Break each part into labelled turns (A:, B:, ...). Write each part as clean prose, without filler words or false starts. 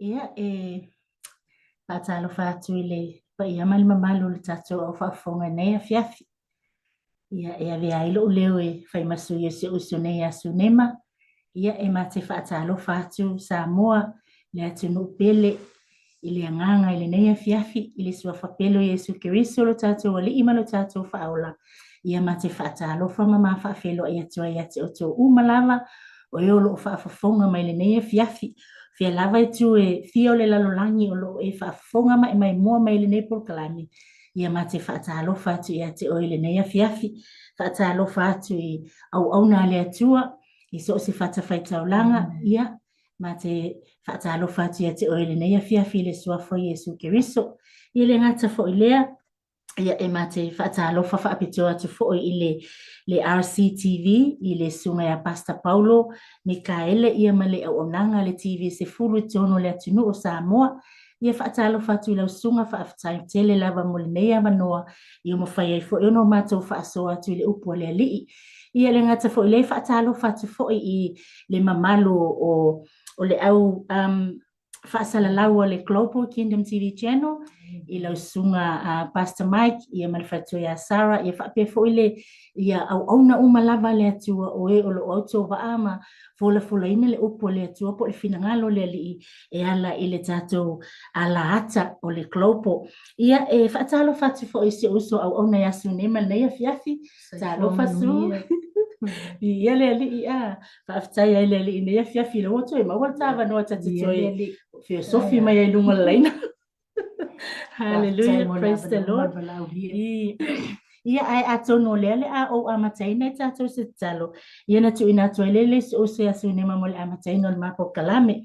A: Ia, e faatalofa atu i le paia ma le mamalu o le tatou au faafofoga i lenei afiafi. Ia, e avea ai lou leo e fai ma sui o si ou uso nei ia Sunema. Ia, e ma te faatalofa atu Samoa, le atunuu pele, i le agaga i lenei afiafi, i le suafa pele o Iesu Keriso lo tatou Alii ma lo tatou Faaola. Ia ma te faatalofa ma ma faafeiloai atu ai ia te outou uma lava, o e o lo o faafofoga mai lenei afiafi. Fea lava itu e fia o le lalolagi o lo o e faafofoga ma e maimoa mai i lenei polokalame, ia ma te faatalofa atu ia te oe i lenei afiafi. Faatalofa atu i auauna a le Atua, i so o se fatafaitaulaga, ia, ma te faatalofa atu ia te oe i lenei afiafi i le Suafa o Iesu Keriso. Ia le gata foi lea, Ia, e ma te faatalofa faapitoa atu foi i le, le RCTV, i le susuga ia Pastor Paulo Mikaele, ia ma le auaunaga a le TV 10 i totonu o le atunuu o Samoa. Ia faatalofa atu i lau susuga, faafetai tele lava mo lenei avanoa i ua mafai ai foi ona o matou faasoa atu i le upu a le Alii. Ia, le gata foi i lea, faatalofa atu foi i le mamalu o, o le au um, faasalalau a le Global Kingdom TV Channel i lau susuga a Pastor Mike ia ma le faletua ia Sarah ia faapea foi le ia auauna uma lava a le Atua o e o lo o autovaa ma folafolaina le upu a le Atua po o le finagalo o le Alii e ala i le tatou alaata o le Global. Ia e faatalofa atu foi i si ou uso auauna ia Sunema i lenei afiafi. Talofa Su. Viia le Alii a. Faafetai ai le Alii i lenei afiafi lea ua toe maua le ta avanoa ta te toe feosofi mai ai i luga o le laina. Hallelujah, praise the Lord. Ia, ae atonu o lea le a ou amataina i tatou se tatalo, ia na tuuina atu ai le le o se aso nei mo le amataina o le ma polokalame.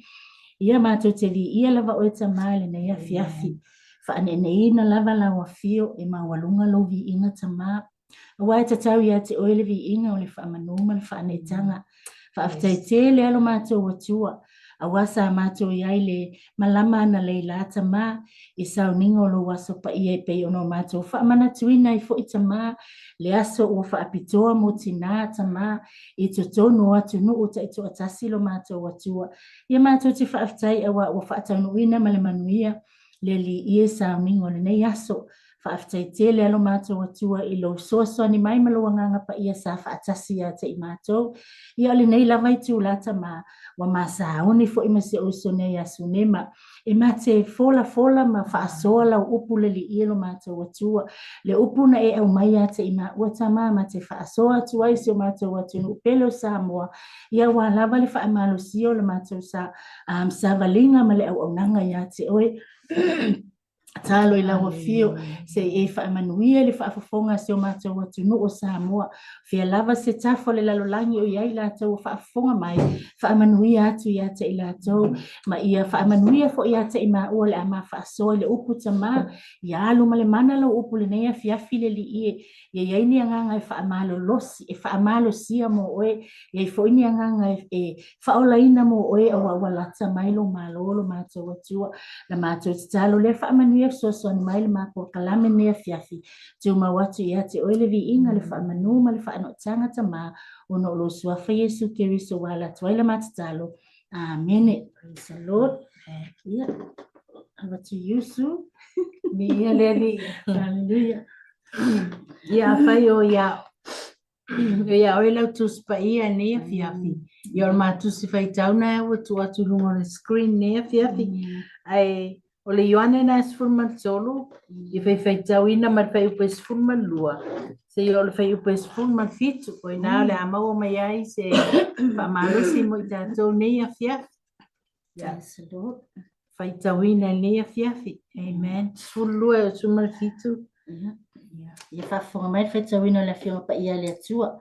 A: Ia matou te viia lava oe Tama i lenei afiafi. Faaneeneina lava lau afio e maualuga lou viiga Tama. Aua e tatau ia te oe le viiga o le faamanu ma le faaneetaga. Faafetai tele a lo matou Atua, aua sa matou i ai le malama analei la Tama, i sauniga o lou aso paia e pei ona o matou faamanatuina ai foi Tama, le aso ua faapitoa mo tina Tama, i totonu o atunuu taitoatasi lo matou Atua. Ia matou te faafetai aua ua faataunuuina ma le manuia le Alii e sauniga o lenei aso. Faafetai tele a lo matou Atua i lou fesoasoani mai ma lou Agaga Paia sa faatasi ia te i matou. Ia o lenei lava itula Tama, ua ma sauni foi ma si ou uso nei ia Sunema, e ma te folafola ma faasoa lau upu le Alii e lo matou Atua. Le upu na e aumai ia te i maua Tama, ma te faasoa atu ai i si o matou atunuu pele o Samoa, ia aua lava le faamalosia o le matou sa, um, savaliga ma le auaunaga ia te oe. Talo i lau afio, se i e faamanuia le faafofoga a si o matou atunuu o Samoa. Fea lava se tafa o le lalolagi o i ai latou o faafofoga mai, faamanuia atu ia te i latou, ma ia faamanuia foi ia te i maua le a ma faasoa i le upu Tama, ia alu ma le mana lau upu lenei afiafi le Alii e, Ia i ai ni agaga e faamalolosi, e faamalosia mo oe, ia i ai foi ni agaga e, e faaolaina mo oe aua ua lata mai lou Malo, lo matou Atua. La matou tatalo lea faamanuia fesoasoani mai le ma polokalame lenei afiafi. Tumau atu ia te oe le viiga, le faamanu ma le faanoataga Tama, ona o lou Suafa Iesu Keriso ua ala atu ai la ma tatalo. Amene. Praise the Lord. Yeah. Over to you, Sue.
B: Viia le Alii.
A: Hallelujah.
B: Ia, afai o ia o ia oe lau Tusi Paia i nei afiafi, ia o le ma Tusi Faitau na ua tuu atu i luga o le screen nei afiafi. Ae o le Ioane na e 13, i faifaitauina mai le fuaiupu e 12, seia oo i le fuaiupu e 17, o i ina o le a maua mai ai se faamalosi mo i tatou nei afiafi.
A: Ia. Yes, Lord.
B: Faitauina i lenei afiafi. Amen. 12 e o 17.
A: Ia. Ia faafofoga mai le faitauina o le Afioga Paia a le Atua.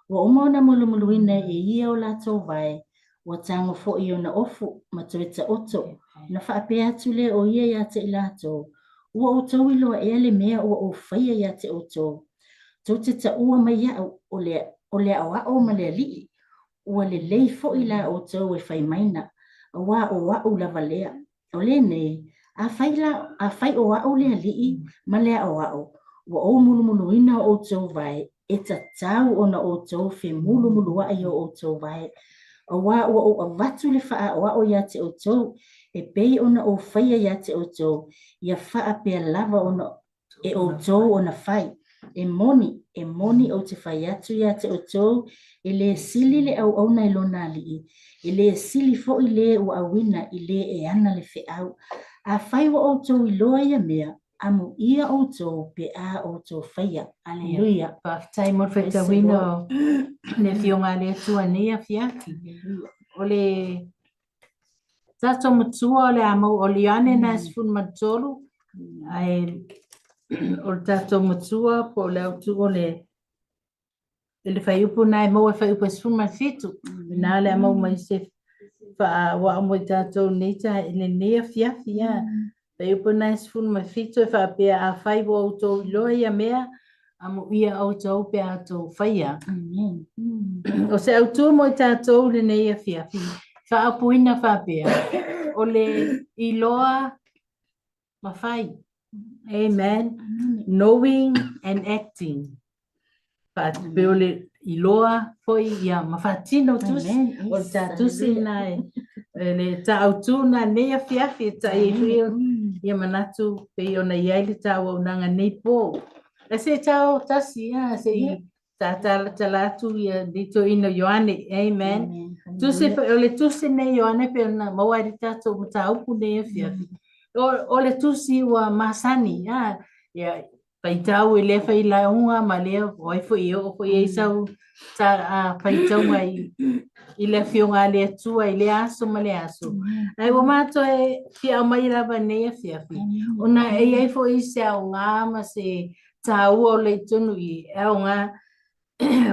A: Ua uma ona mulumuluina e ia o latou vae, ua tago foi i ona ofu ma toe taoto, ona faapea atu lea o ia ia te i latou, Ua outou iloa ea le mea ua ou faia ia te outou? Tou te taua mai iaʻu, o le, o le Aoao ma le Alii, Ua lelei foi la outou e fai maina, auā o aʻu lava lea. O lenei, afai la, afai o aʻu le Alii ma le Aoao, ua ou mulumuluina o outou vae, e tatau ona outou femulumuluaʻi o outou vae. Auā ua ou avatu le faaoao iā te outou, e pei ona ou faia iā te outou, ia faapea lava ona e outou ona fai. E moni, e moni ou te fai atu iā te outou, e lē sili le auauna i lona alii, e lē sili foi lē ua auina i lē e ana le feau. Afai ua outou iloa ia mea, amuia outou pe a outou faia. Aleluia.
B: Faafetai mo le faitauina o le Afioga a le Atua i lenei afiafi. O le tatou matua o le a mau o le Ioane na 13, ae o le tatou matua po o le autu o le i le fuaiupu na e maua fuaiupu e 17. Na le a mau mai se faaauau mo i tatou nei ta i lenei afiafi ia. Fuaiupu na e 17 e faapea, afai ua outou iloa ia mea, amuia outou pe a outou faia.
A: Amen.
B: O se autu mo i tatou i lenei afiafi, faaupuina faapea, o le iloa ma fai. Amen. Knowing and acting. Faapea o le iloa foi ia ma faatino tusi. O le tā tusi na e, e le tā autu na nei afiafi e tai ai foi ia manatu pei ona i ai le tā auaunaga nei pō. E se tā o tasi, ia, se i tā tala atu ia nei toeaina Ioane. Amen.
A: Amen.
B: Tusi, o le tusi nei Ioane pe ona maua ai le tatou mataupu nei afiafi. O le tusi ua masani, a, ia, faitau i lea failauga ma lea o ai foi e oo foi ai sau ta a, faitauga i le afioga a le Atua i lea aso ma le aso. Ae ua matou e fia aumai lava nei afiafi, ona e i ai foi se aoga ma se tāua o le i tonu i e aoga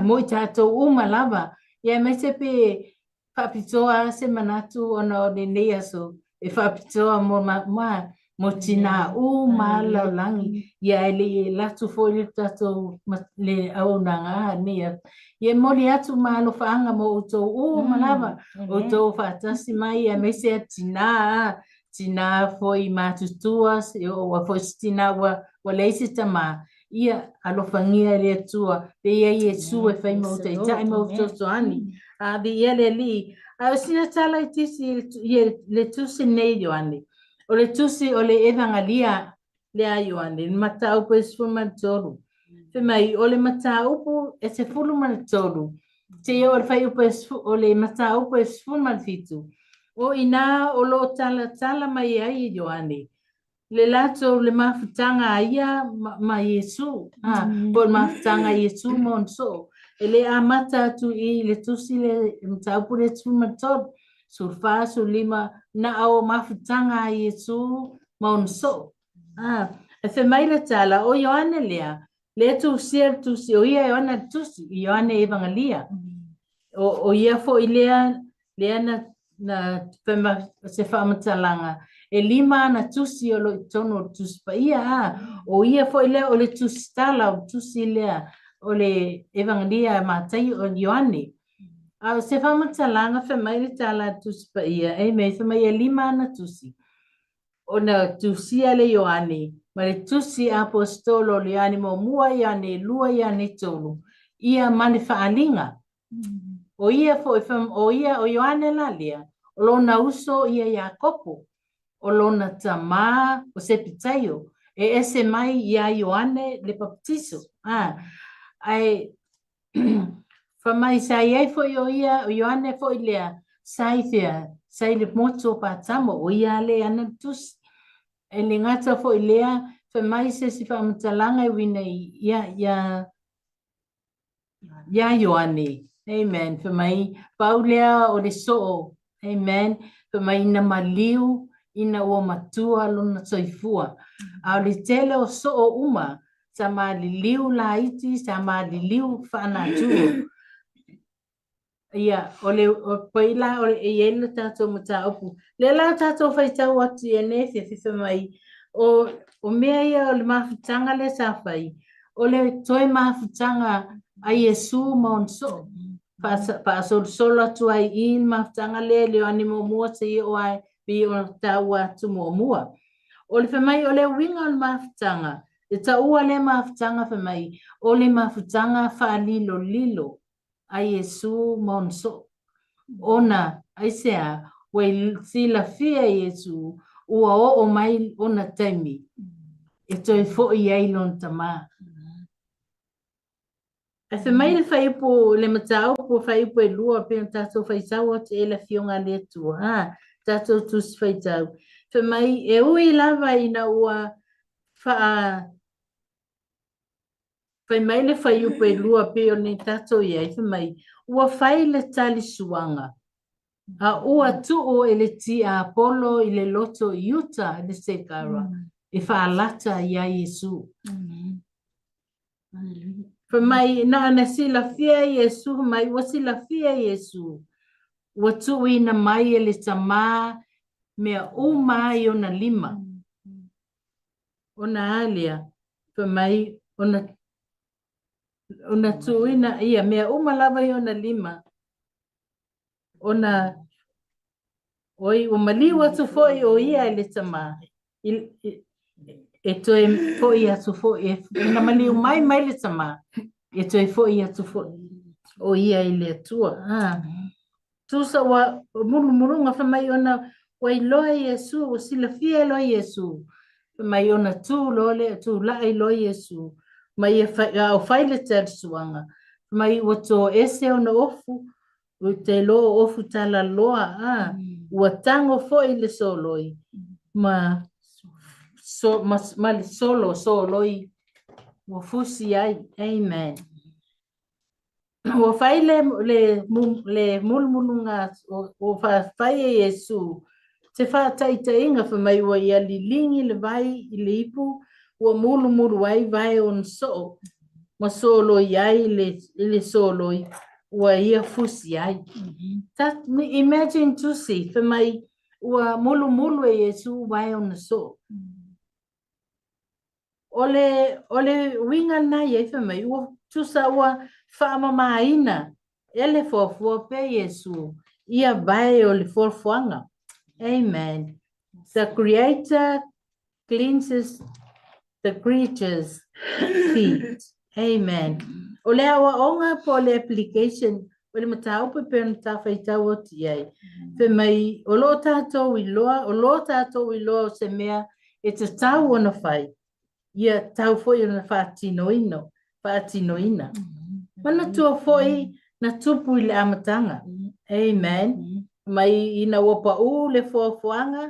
B: mo i tatou uma lava. Ia aemaise pe faapitoa se manatu ona o lenei aso e faapitoa mo ma, ma mo tinā uma lalolagi ia e le i alu atu foi le tatou le auaunaga nei ia e momoli atu ma alofaaga mo outou uma lava outou faatasi mai aemaise a tinā tinā foi matutua ua foi se tinā ua leai se tamā ia alofagia e le Atua pe ia Iesu e fai ma ou taitai ma ou fesoasoani a viia le Alii. A o sina tala i tisi ia le tusi nei Ioane, o le tusi o le Evangalia le a Ioane, le mataupu e 13 fai mai o le mataupu e 13 seia o le fuaiupu o le mataupu e 17 o ina o lo o talatala mai ai e Ioane le latou le mafutaga a ia ma Iesu, a, po o le mafutaga a Iesu ma ona soo. E le amata atu i le tusi le mataupu le 13, 14, 15, na o mafutaga a Iesu ma ona soo. A, e fai mai le tala, o Ioane lea, le tusia le tusi, o ia e ona le tusi, Ioane Evangalia. O ia foi lea, lea na fai se faamatalaga, e lima ana tusi o lo i totonu o le tusi paia, a, o ia foi lea o le tusi tala, o tusi lea, o le Evangalia Mataio o Ioane. A o se faamatalaga fai mai le tala a le tusi paia, amen, fai mai e lima ana tusi. Ona tusia le Ioane ma le tusi aposetolo o le Ioane muamua, Ioane lua, Ioane tolu, ia ma le faaaliga. O ia foi, o ia o Ioane la lea, o lona uso ia Iakopo, o lona tamā o Sepetaio, e ese mai iā Ioane le Papatiso. A, ae fai mai sa i ai foi o ia, o Ioane foi lea, sa i fea, sa i le motu o Patamo, o ia le ana le tusi. E le gata foi lea, fai mai se isi faamatalaga e uiga ia Ioane. Amen. Fai mai, pau lea o le soo. Amen. Fai mai na maliu ina ua matua lona soifua. A o le tele o soo uma, sa maliliu laiti, sa maliliu faanaturo. Ia, o le o pei la o le e i ai le tatou mataupu. Lea la o tatou faitau atu ia nei afiafi fai mai, o mea ia o le mafutaga lea sa fai, o le toe mafutaga a Iesu ma ona soo. Faasolosolo atu ai i le mafutaga lea i le Ioane muamua seia oo ai pei ona taua atu muamua. O le fai mai o le uiga o le mafutaga, e taua lea mafutaga fai mai, o le mafutaga faalilolilo a Iesu ma ona soo. Ona, aisea, ua silafia e Iesu ua oo mai ona taimi e toe foʻi ai lona Tamā. Ae fai mai le fuaiupu, le mataupu o fuaiupu e lua, pei ona tatou faitau atu i le Afioga a le Atua, a, tatou Tusi Faitau. Fai mai, e ui lava ina ua faa, fai mai le fuaiupu e lua pei ona tatou i ai, fai mai, ua fai le talisuaga, a ua tuu e le tiapolo i le loto i uta i le sekara e faalata iā Iesu. Fai mai, na ona silafia e Iesu, fai mai, ua silafia e Iesu, ua tuuina mai e le Tamā mea uma i ona lima. Ona a lea, fai mai, ona, ona tuuina ia mea uma lava i ona lima, ona oi, ua maliu atu foi ʻo ia i le Tamā, i, i, e toe foʻi atu foi, e, na maliu mai mai le Tamā, e toe foʻi atu foi ʻo ia i le Atua. Ah. Tusa ua mulumuluga fai mai ona ua iloa e Iesu, ua silafia loa e Iesu, fai mai ona tu loa lea, tulaʻi loa Iesu, ma ia fai, a o fai le talisuaga, fai mai ua toese ona ofu, ua te iloa o ofu talaloa, a, ua tago foi le soloi, ma, so, ma, ma le solo soloi ua fusi ai. Amen. Ua fai le, le, le mulumuluga ua fai e Iesu se faataitaiga fai mai ua ia liligi le vai i le ipu ua mulumulu ai vae o ona soo ma soloi ai i le, i le soloi ua ia fusi ai. Ta, imagine tusi fai mai ua mulumulu e Iesu vae o ona soo. O le, o le uiga lena i ai fai mai, ua tusa ua faamamaina e le fuafua pea Iesu ia vae o le fuafuaga. Amen. The Creator cleanses the creature's feet. Amen. O le aoaoga po o le application o le mataupu e pei ona ta faitau atu i ai. Fai mai, o lo o tatou iloa, o lo tatou iloa o se mea e tatau ona fai, ia tatau foi ona faatinoina, faatinoina. Manatua foi na tupu i le amataga. Amen. Mai ina ua paʻū le foafoaga,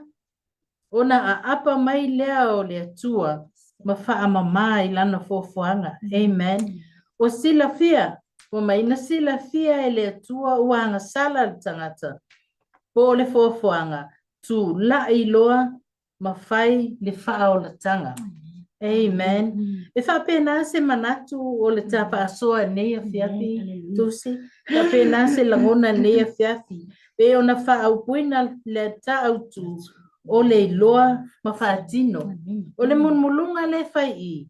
B: ona aapa mai lea o le Atua ma faamamā i lana foafoaga. Amen. Ua silafia, ua mai na silafia e le Atua ua agasala le tagata, po o le foafoaga, tulaʻi loa ma fai le faaolataga. Amen. E faapena se manatu o le ta faasoa i lenei afiafi, Tusi. Faapena se lagona i lenei afiafi. Pei ona faaupuina le ta autu o le iloa ma faatino. O le mulumuluga lea e fai i,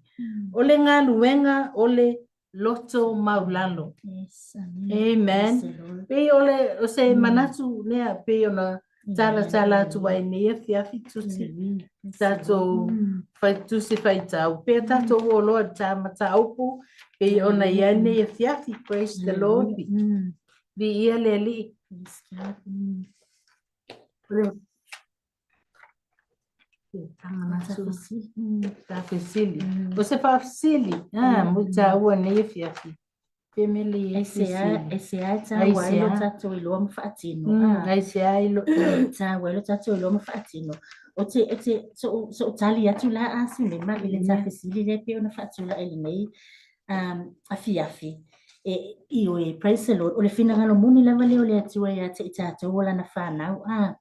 B: o le galuega o le loto maulalo.
A: Yes,
B: amen. Amen. Pei o le o se manatu lea pei ona talatala atu ai nei afiafi tusi. Tatou fai tusi faitau. Pea tatou o loa ta mataupu pei ona i ai nei afiafi. Praise the Lord. Viia le Alii. Faafesili. O se faafesili, a, mo tāua nei afiafi. Family
A: e se e se ai tāua ai lo tātou iloa ma faatino.
B: Ai se ai lo
A: tāua ai lo tātou iloa ma faatino. O te, o te, so, so tali atu la a Sulema i le faafesili lea pei ona faatulaʻi lenei afiafi. E, ioe, praise the Lord, o le finagalo moni lava lea o le Atua ia te i tātou o lana whānau. A,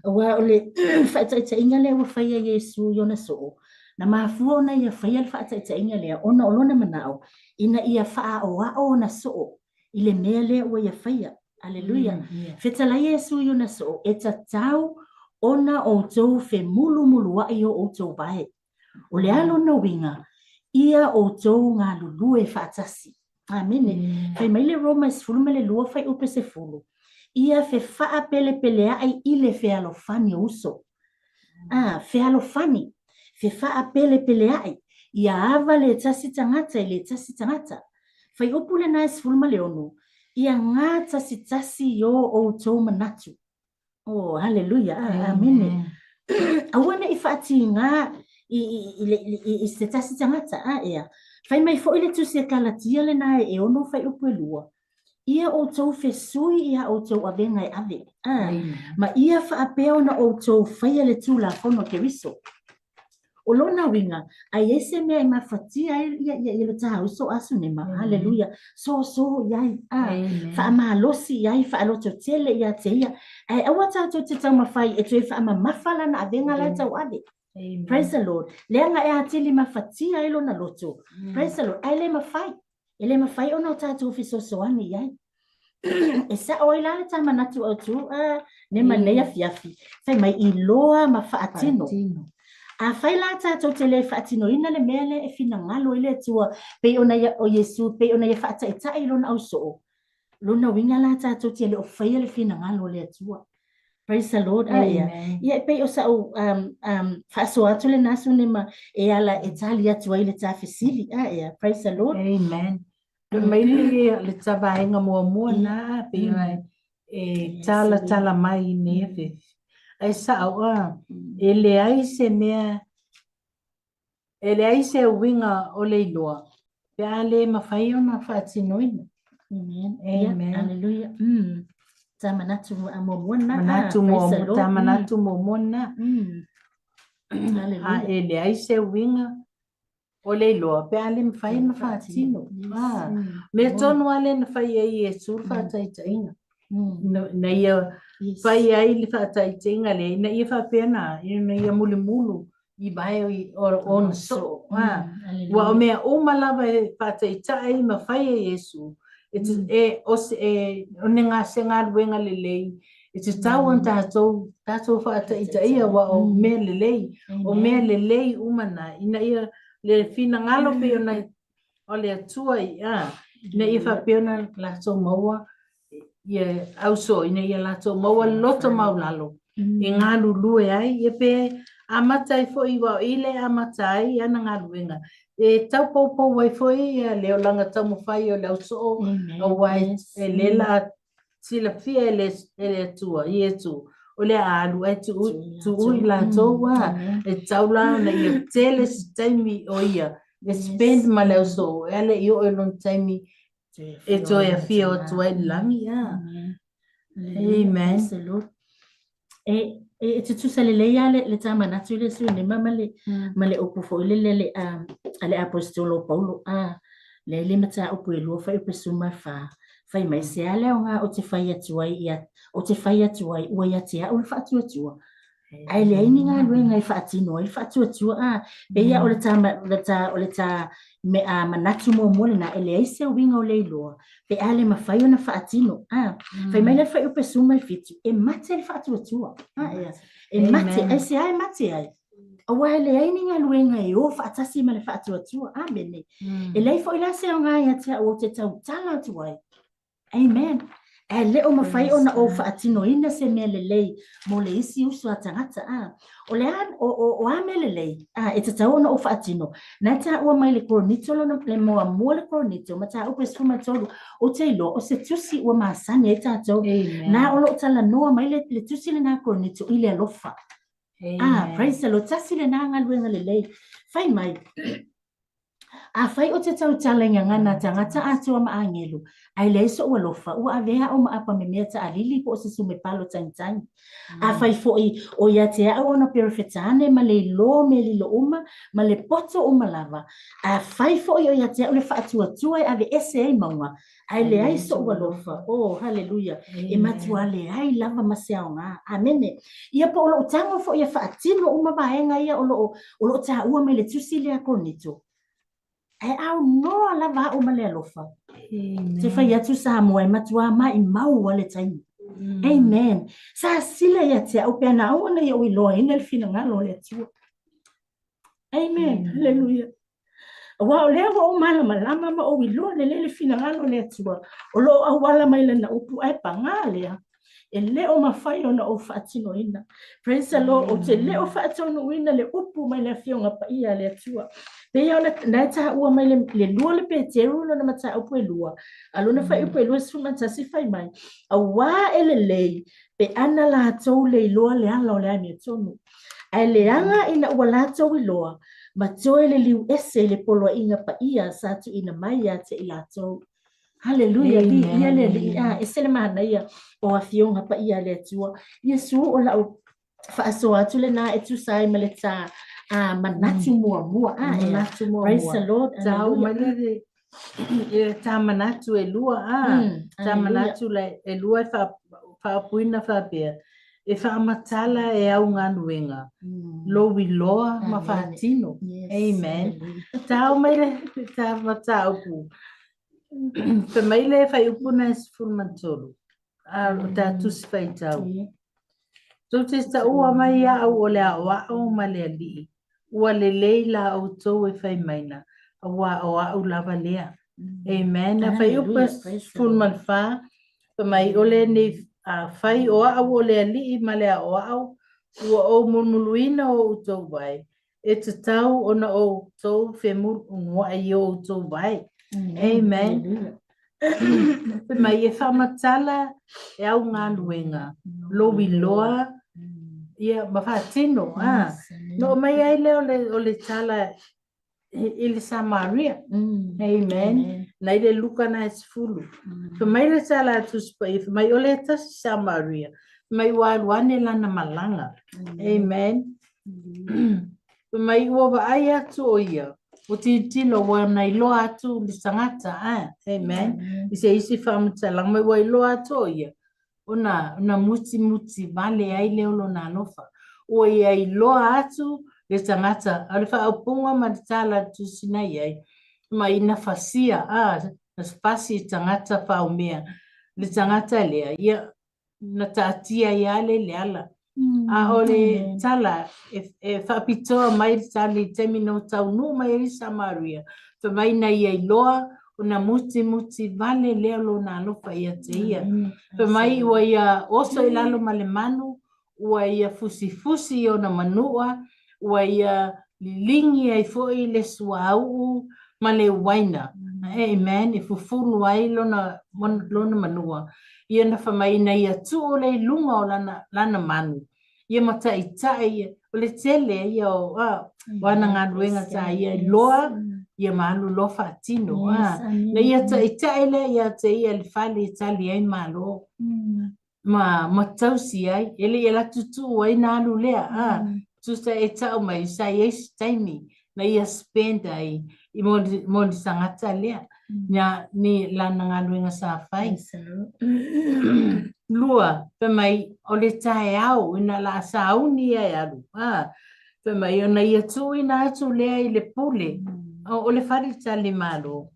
A: aua o le faataitaiga lea ua faia e Iesu i ona soo, na mafua ona ia faia le faataitaiga lea ona o lona manao ina ia faaaoao ona soo i le mea lea ua ia faia. Aleluia. Fetalai Iesu i ona soo, e tatau ona outou femulumuluaʻi o outou vae. O le a lona uiga, ia outou galulue faatasi. Amene. Fai mai le Roma e 12 fuaiupu 10, ia fefaapelepealeaʻi i le fealofani o uso. A, fealofani, fefaapelepealeaʻi, ia ava le tasi tagata i le tasi tagata. Fuaiupu lena e 16, Ia gatasitasi i o outou manatu. Oh, haleluia, amene. Aua ne i faatiga i se tasi tagata, a ea. Fai mai foi le Tusi a Kalatia lena e 6 fuaiupu e 2, Ia outou fesui i a outou avega e ave, a, ma ia faapea ona outou faia le Tulafono a Keriso. O lona uiga, a i ai se mea e mafatia ai ia lo ta uso a Sunema, haleluia, soso i ai, a, faamalosi i ai, faalototele ia te ia, ae aua tatou te taumafai e toe faamamafa lana avega la e tauave. Praise the Lord. Leaga e atili mafatia ai lona loto. Praise the Lord. Ae le mafai. E le mafai ona o tatou fesoasoani i ai. E sao ai la le ta manatu autu a ne ma nei afiafi, fai mai iloa ma faatino. Afai la tatou te le faatinoina le mea lea e finagalo ai le Atua pei ona ia, o Iesu, pei ona ia faataitai i lona ausoo, lona uiga la tatou te le o faia le finagalo o le Atua. Praise the Lord. Ah, ia. Ia, e pei o sa'u faasoa atu lena Sunema e ala e tali atu ai le ta fesili. Ah, ia. Praise the Lord.
B: Amen. Fai mai le, le ta vaega muamua na, pei ona e talatala mai i nei afiafi. Ae sa'o, ah, e leai se mea E leai se uiga o le iloa pe a le mafai ona faatinoina.
A: Amen. Amen. Yeah, hallelujah. Ta manatu muamua na.
B: Manatu muamua, ta manatu muamua na. Hallelujah. A e leai se uiga o le iloa pe a le mafai ona faatino. Ah, mea tonu lava lea na fai ai Iesu le faataitaiga. Ina ia fai ai le faataitaiga lea, ina ia faapea na, ina ia mulimulu i vae o ona soo. Ua o mea uma lava e faataitai ma fai e Iesu, e, o se, e, o ne ga, se galuega lelei, e tatau ona tatou, tatou faataitaia, ua o mea lelei, o mea lelei uma na, ina ia le finagalo pei ona o le Atua ia, ina ia faapea ona latou maua ia ausoo, ina ia latou maua le loto maulalo e galulue ai, ia pe amata ai foi, aua o i lea e amata ai ana galuega, e tau poupou ai foi ia le olaga taumafai o le ausoo, aua e le la silafia e le Atua, Iesu, o le a alu ae tuu i latou a, e tatau la ona ia tele se taimi o ia e spend ma le ausoo, e ala i oo i lona taimi e toe afio atu ai i le lagi. Amen.
A: E, e tutusa lelei lava le ta manatu i le Sunema ma le, ma le upu foi lele a le Aposetolo o Paulo, a, lea i le mataupu e 2 fuaiupu 14, fai mai, se a le aoga ou te fai atu ai ia, ou te fai atu ai, ua ia te a'u le faatuatua, ae leai ni galuega e faatino ai le faatuatua, a, pei lava o le ta, le ta, o le ta me, a, manatu muamua lena, e leai se uiga o le iloa, pe a le mafai ona faatino, a. Fai mai le fuaiupu 17, e mate le faatuatua, a, ea, e mate, aisea e mate ai? Aua e leai ni galuega e o faatasi ma le faatuatua. Amene. E leai foi la se aoga ia te au ou te tautala atu ai. Amen. Ae le o mafai ona ou faatinoina se mea lelei mo le isi uso a tagata. A, o le a, o, o, o a mea lelei, a, e tatau ona ou faatino. Na e taua mai le Korinito lona, le muamua le Korinito, mataupu e 13, ou te iloa, o se tusi ua masani ai tatou. Amen. Na o lo o talanoa mai le, le tusi lena a Korinito i le alofa. Amen. Ah, praise the Lord. Tasi lena galuega lelei. Fai mai, Afai ou te tautala i gagana a tagata atoa ma agelu, ae leai soʻu alofa, ua avea au ma apa memea taʻalili po o se sumepalo tagitagi. Afai foi o ia te aʻu ona perofeta ane ma le iloa mea lilo uma ma le poto uma lava, afai foi o ia te aʻu le faatuatua e aveese ai mauga, ae leai soʻu alofa. Oh, haleluia! E matua leai lava ma se aoga. Amene. Ia po o loʻu tago foi e faatino uma vaega ia o loo, o loo taua mai le tusi lea a Korinito. Ae aunoa lava aʻu ma le alofa. Te fai atu Samoa e matua maʻimau a le taimi. Amen. Sa sila ia te aʻu pe ana aua nei oʻu iloaina le finagalo o le Atua. Amen. Haleluia. Aua o lea ua ou malamalama ma ou iloa lelei le finagalo o le Atua, o lo o auala mai lana upu, ae pagā lea, e le o mafai ona ou faatinoina. Praise the Lord, ou te le o faataunuuina le upu mai le Afioga Paia a le Atua. Pei ona na e taua mai le lua le Peteru lona mataupu e lua, a lona fuaiupu e 21 fai mai, auā e lelei pe ana latou le iloa le ala o le amiotonu, ae leaga ina ua latou iloa, ma toe liliu ese i le poloaiga paia sa tuuina mai ia te i latou. Haleluia, viia le Alii, a ese le manaia o afioga paia a le Atua. Iesu o lau faasoa atu lena e tusa ai ma le ta a manatu muamua. A e
B: Manatu muamua.
A: Praise the Lord.
B: Tau
A: Hallelujah.
B: mai le le ta manatu e lua a ta
A: Hallelujah.
B: manatu la e lua e faapuina faapea e faamatala e au galuega lou iloa ma
A: Amen.
B: faatino.
A: Yes.
B: Amen.
A: Hallelujah.
B: Tau mai le ta mataupu. Fai mai le fuaiupu na e 13. A o ta tusi faitau. Tou te taua mai ia au o le aoao ma le alii, ua lelei la outou e fai maina, auā o au lava lea. Amen. Na fuaiupu e
A: Hallelujah. Praise the Lord.
B: 14, fai mai o lenei afai o au o le alii ma le aoao, ua ou mulumuluina o outou vae, e tatau ona outou femulunuai i o outou vae. Amen.
A: Hallelujah.
B: Fai mai e faamatala e au galuega, lou iloa ia ma faatino. A.
A: Yes. Amen.
B: Na oo mai ai lea o le tala i le Samaria. Amen.
A: Amen.
B: Na i le Luka na e 10. Fai mai le tala a Tusi Paia, fai mai o le tasi Samaria, fai mai ua alu ane lana malaga. Amen. Fai mai ua vaai atu o ia, ua tilotilo ua na iloa atu le tagata. A. Amen. I se isi faamatalaga mai ua iloa atu o ia, ona na mutimuti vale ai lea o lona alofa. Ua ia iloa atu le tagata, a o le faaupuga ma le tala a le tusi na i ai, mai na fasia, a, na fasi i tagata faumea, le tagata lea, ia, na taatia ai lava le le ala. A o le tala e faapitoa mai le tala i le taimi na taunuu mai ai le Samaria, fai mai na ia iloa ona mutimuti vale lea o lona alofa ia te ia. Fai mai ua ia oso i lalo ma le manu, ua ia fusifusi i ona manua, ua ia liligi ai foi le suauu ma le uaina. Amen. E fufulu ai lona manua. Ia na fai mai ina ia tuu le i luga o lana manu. Ia mataitai ia, o le tele ia o o ana galuega sa ia iloa, ia ma alu loa faatino.
A: Yes,
B: A,
A: amen.
B: na ia taitai lea ia te ia i le fale e tali ai malo. Ma tausi ai, e le i alu atu tuu ai na alu lea. A, tusa e tau mai sa i ai se taimi na ia spend ai i mo le tagata lea. Nia ni lana galuega sa fai. Lua, fai mai o le taeao ina o le a sauni ia e alu. A, fai mai ona ia tuuina atu lea i le pule o le faletali malo.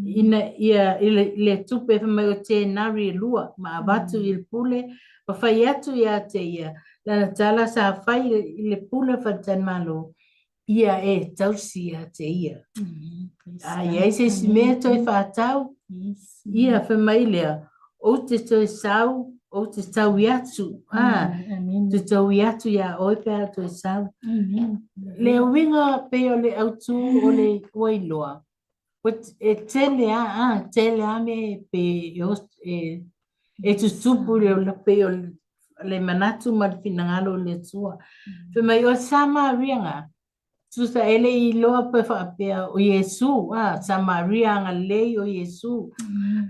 B: Ina ia i le tupe fai mai o tenari e lua ma avatu i le pule ma fai atu ia te ia lana tala sa fai i le pule o faletali malo ia e tausi ia te ia. A i ai se isi mea toe faatau, ia fai mai lea, ou te toe sau, ou te taui atu, a, te taui atu iā oe pe a toe sau. Le uiga pei o le autu o le ua iloa, e tele a, a, tele a mea pe e tutupu i le ola pei o le manatu ma le finagalo o le Atua. Fai mai o Samaria nga, tusa e le i iloa pe faapea o Iesu, a, Samaria agalelei o Iesu.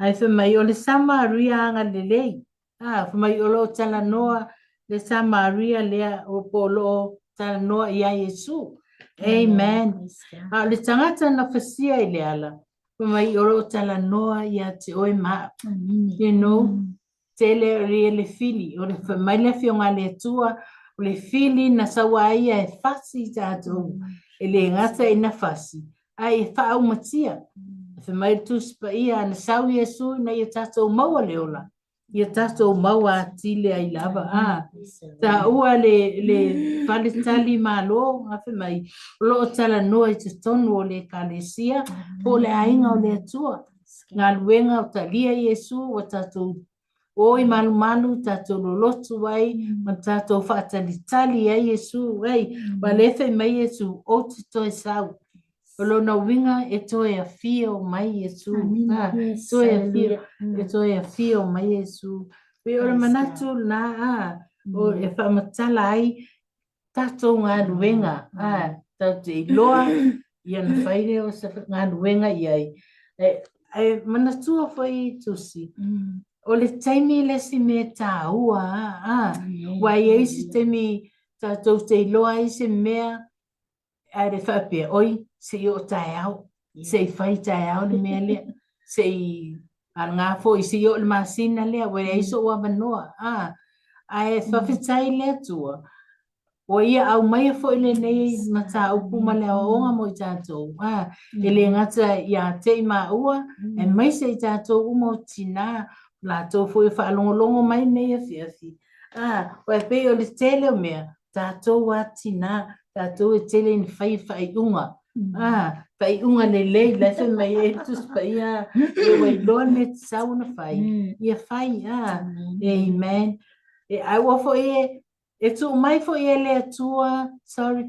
B: Ae fai mai o le Samaria agalelei, a, fai mai o lo o talanoa le Samaria lea o po o lo o talanoa ia Iesu. Amen. A o le tagata na fasia i le ala, fai mai o lo o talanoa ia te oe ma au. You know, tele o le fili, o le fai mai le afioga a le Atua, o le fili na saua ai ia e fasi i tatou, e le gata ina fasi, ae e faaumatia. Fai mai le Tusi Paia, na sau Iesu ina ia tatou maua le ola, ia tatou maua atili ai lava. A, taua le faletali malo, a fai mai, o lo o talanoa i totonu o le ekalesia, po o le aiga o le Atua. Galuega o talia Iesu, ua tatou o i malumalu, tatou lolotu ai, ma tatou faatalitali ai Iesu, ai. Ua le fai mai Iesu, ou te toe sau. O lona uiga e toe afio mai Iesu.
A: Amen. Yes.
B: Toe afio,
A: Hallelujah.
B: e toe afio mai Iesu. Pei o le
A: Praise God.
B: manatu lena, o e faamatala ai tatou galuega, tatou te iloa ia ona fai lea o se galuega i ai. Ae manatua foi Tusi, o le taimi le isi mea taua, aua e i ai isi taimi tatou te iloa ai se mea ae le faapea, oi, se i oo taeao, se i fai taeao le mea lea, se i alga foi, se i oo i le masina lea, ua leai sou avanoa. Ae faafetai i le Atua, ua Ia aumaia foi lenei mataupu ma le aoaoga mo i tatou, e le gata ia te i maua, aemaise i tatou uma o tinā, latou foi o faalogologo mai nei afiafi. Aua e pei o le tele o mea, tatou a tinā, tatou e tele ina fai faaiuga, faaiuga lelei, la e fai mai ai le Tusi Paia, e ua iloa le mea e tatau ona fai, ia fai, amen. E aua foi e, e tuu mai foi e le Atua, sorry,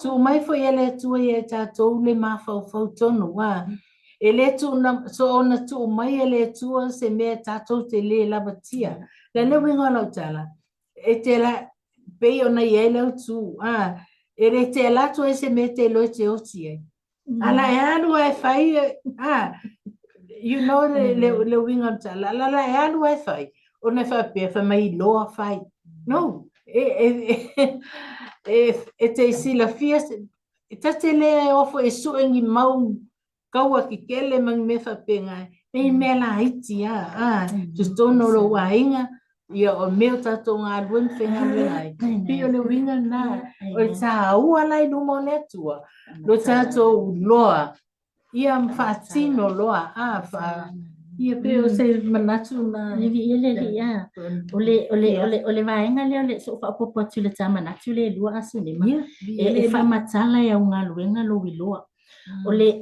B: tuu mai foi e le Atua ia i tatou le mafaufau tonu, e le tuuna, soona tuu mai e le Atua se mea tatou te le lavatia. Le le uiga o lau tala, e te la, pei ona i ai le autu, e le te ala atu ai se mea e te iloa e te oti ai. Ala e alu ae fai, you know le, le, le uiga o le tala, ala la e alu ae fai, ona e faapea, fai mai iloa fai. No, e, e, e, e, e te silafia, e ta te le ofo e sue ni mau kaua kekele ma ni mea faapena, e mea laiti lava, totonu o lou aiga, ia o mea o tatou galue ma faigaluega ai. Pei o le uiga lena, o le taua la i luma o le Atua, lo tatou loa, ia ma faatino loa, ia pei o se manatu lena.
A: E viia le Alii, a. O le, o le, o le, o le vaega lea o le so'u faaopoopo atu i le ta manatu lea e lua aso nei ma, e faamatala e au galuega lou iloa. O le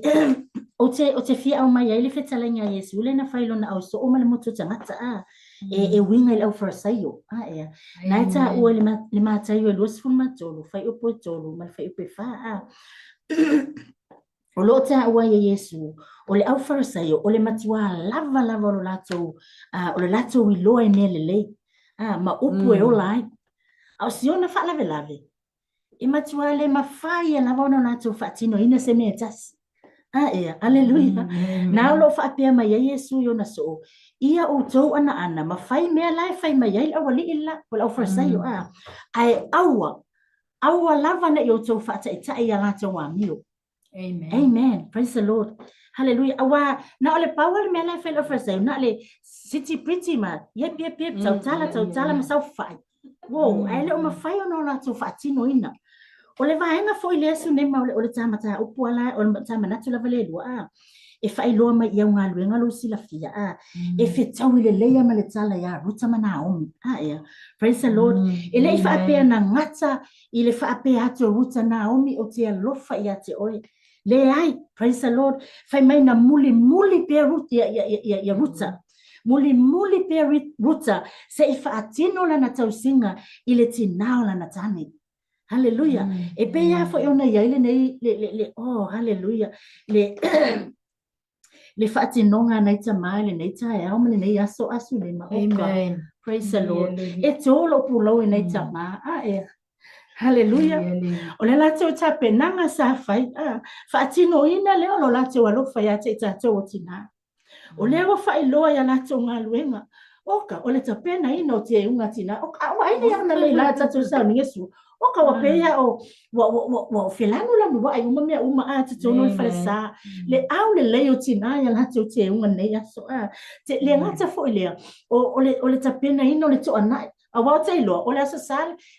A: ou te, ou te fia aumai ai le fetalaiga a Iesu lea na fai i lona ausoo ma le motu tagata, a, e uiga i le aufarisaio, a, ea. Na e taua i le Mataio e 23, fuaiupu e 3 ma le fuaiupu e 4, a. O lo o taua ai e Iesu, o le aufarisaio, o le matuā lava lava o lo latou, o le latou iloa i mea lelei, a, ma upu e ola ai. A o siona faalavelave, E matua le mafai e lava ona latou faatinoina se mea e tasi. A ea, aleluia. Na o lo o faapea mai ai Iesu i ona soo, ia outou anaana ma fai mea la e fai mai ai le aualii le la, o le aufarisaio, a, ae aua, aua lava ne i outou faataitai i a latou amio.
B: Amen.
A: Amen. Praise the Lord. Hallelujah. Aua, na o le pau le mea la e fai le Fariseo, na le siti pretty ma, yep, yep, yep, tautala, tautala, ma saofai. Wow, ae le o mafai ona o latou faatinoina. O le vaega foi lea Sunema o le, o le tā mataupu ala, o le tā manatu lava le lua, a, e faailoa mai i au galuega lou silafia, a, e fetaui lelei lava ma le tala ia Ruta ma Naomi, a, ea. Praise the Lord. E le i faapea na gata I le faapea atu o Ruta, Naomi, ou te alofa ia te oe. Leai, praise the Lord, fai mai na mulimuli pea Ruth, ia, ia, ia, ia Ruta. Mulimuli pea Ruta se i faatino lana tausiga i le tinā o lana tane. Haleluia. E pei lava foi ona i ai lenei, le, le, le, oh, haleluia, le, le faatinoga a nai tamā i lenei taeao ma lenei aso aso nei ma oka.
B: Amen.
A: Praise the Lord. E tō lou pulou e nei tamā. A ea. Haleluia. O le latou tapenaga sa fai, a, faatinoina lea o lo latou alofa ia te i tatou o tinā. O lea ua faailoa i a latou galuega. Oka, o le tapenaina o teuga tinā. Oka, a ua ai nei ona lei la tatou sauniga sua. Oka ua pei a o ua ua ua ua felagolagoai uma mea uma a totonu o le falesa. Le aulelei o tinā ia latou teuga nei aso a. Te le gata foi lea, o o le o le tapenaina o le toanai. Aua ou te iloa, o le Aso Sa,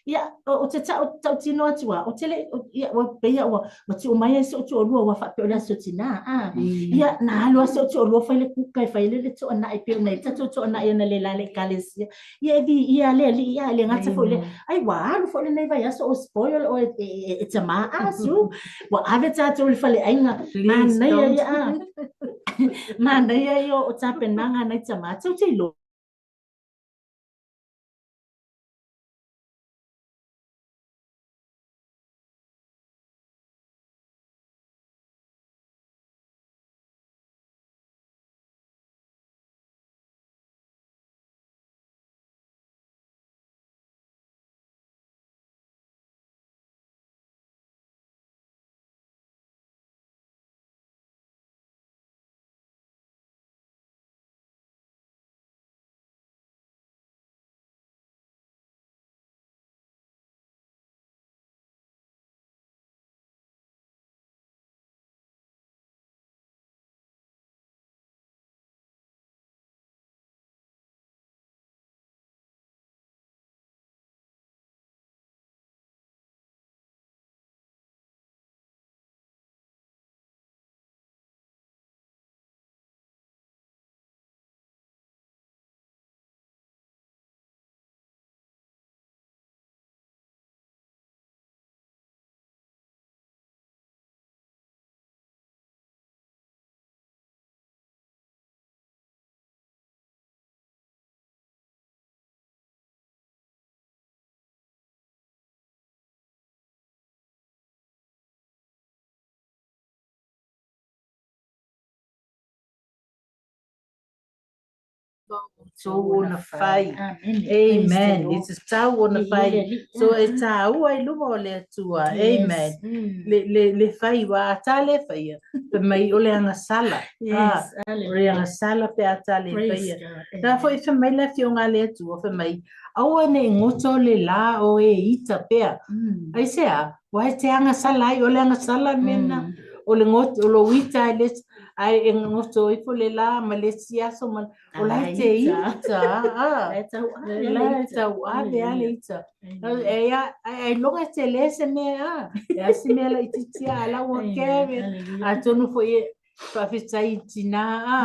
A: ia, ou te tau, tautino atu lava, ou te le i, ia, ua pei ua, ua tuu mai ai si ou toalua ua faapea o le aso tinā, a. Ia, na alu lava si ou toalua fai le kuka e fai ai le, le toanai pei ona i ai le tatou toanai analeila i le ekalesia. Ia e viia le Alii, a e le gata foi i lea, ai ua alu foi lenei vaiaso o spoil oe e, e, e tamā, a Sue, ua ave tatou i le faleaiga, manaia ia, a. Manaia ia o tapenaga a nai tamā, tou te iloa.
B: tatau ona fai. Amen. E tatau ona fai. So e tāua i luma o le Atua. Amen. Le, le, le fai, wa a tā le faia, fai mai o le agasala.
A: Yes.
B: Ah, o le agasala pe a tā le faia. La foi fai mai le afioga a le Atua, fai mai, aua ne i goto le la o e ita pea. Aisea? Aua e te agasala ai, o le agasala le mea lena. O le goto, o lou ita ai le, ae e goto ifo le la ma le isi aso ma, o la e te ita, a. La e tauave lava le ita. E a, ailoga e tele se mea a. E a se mea laitiiti a, a la ua keve. Atonu foi e faafetai i tinā a,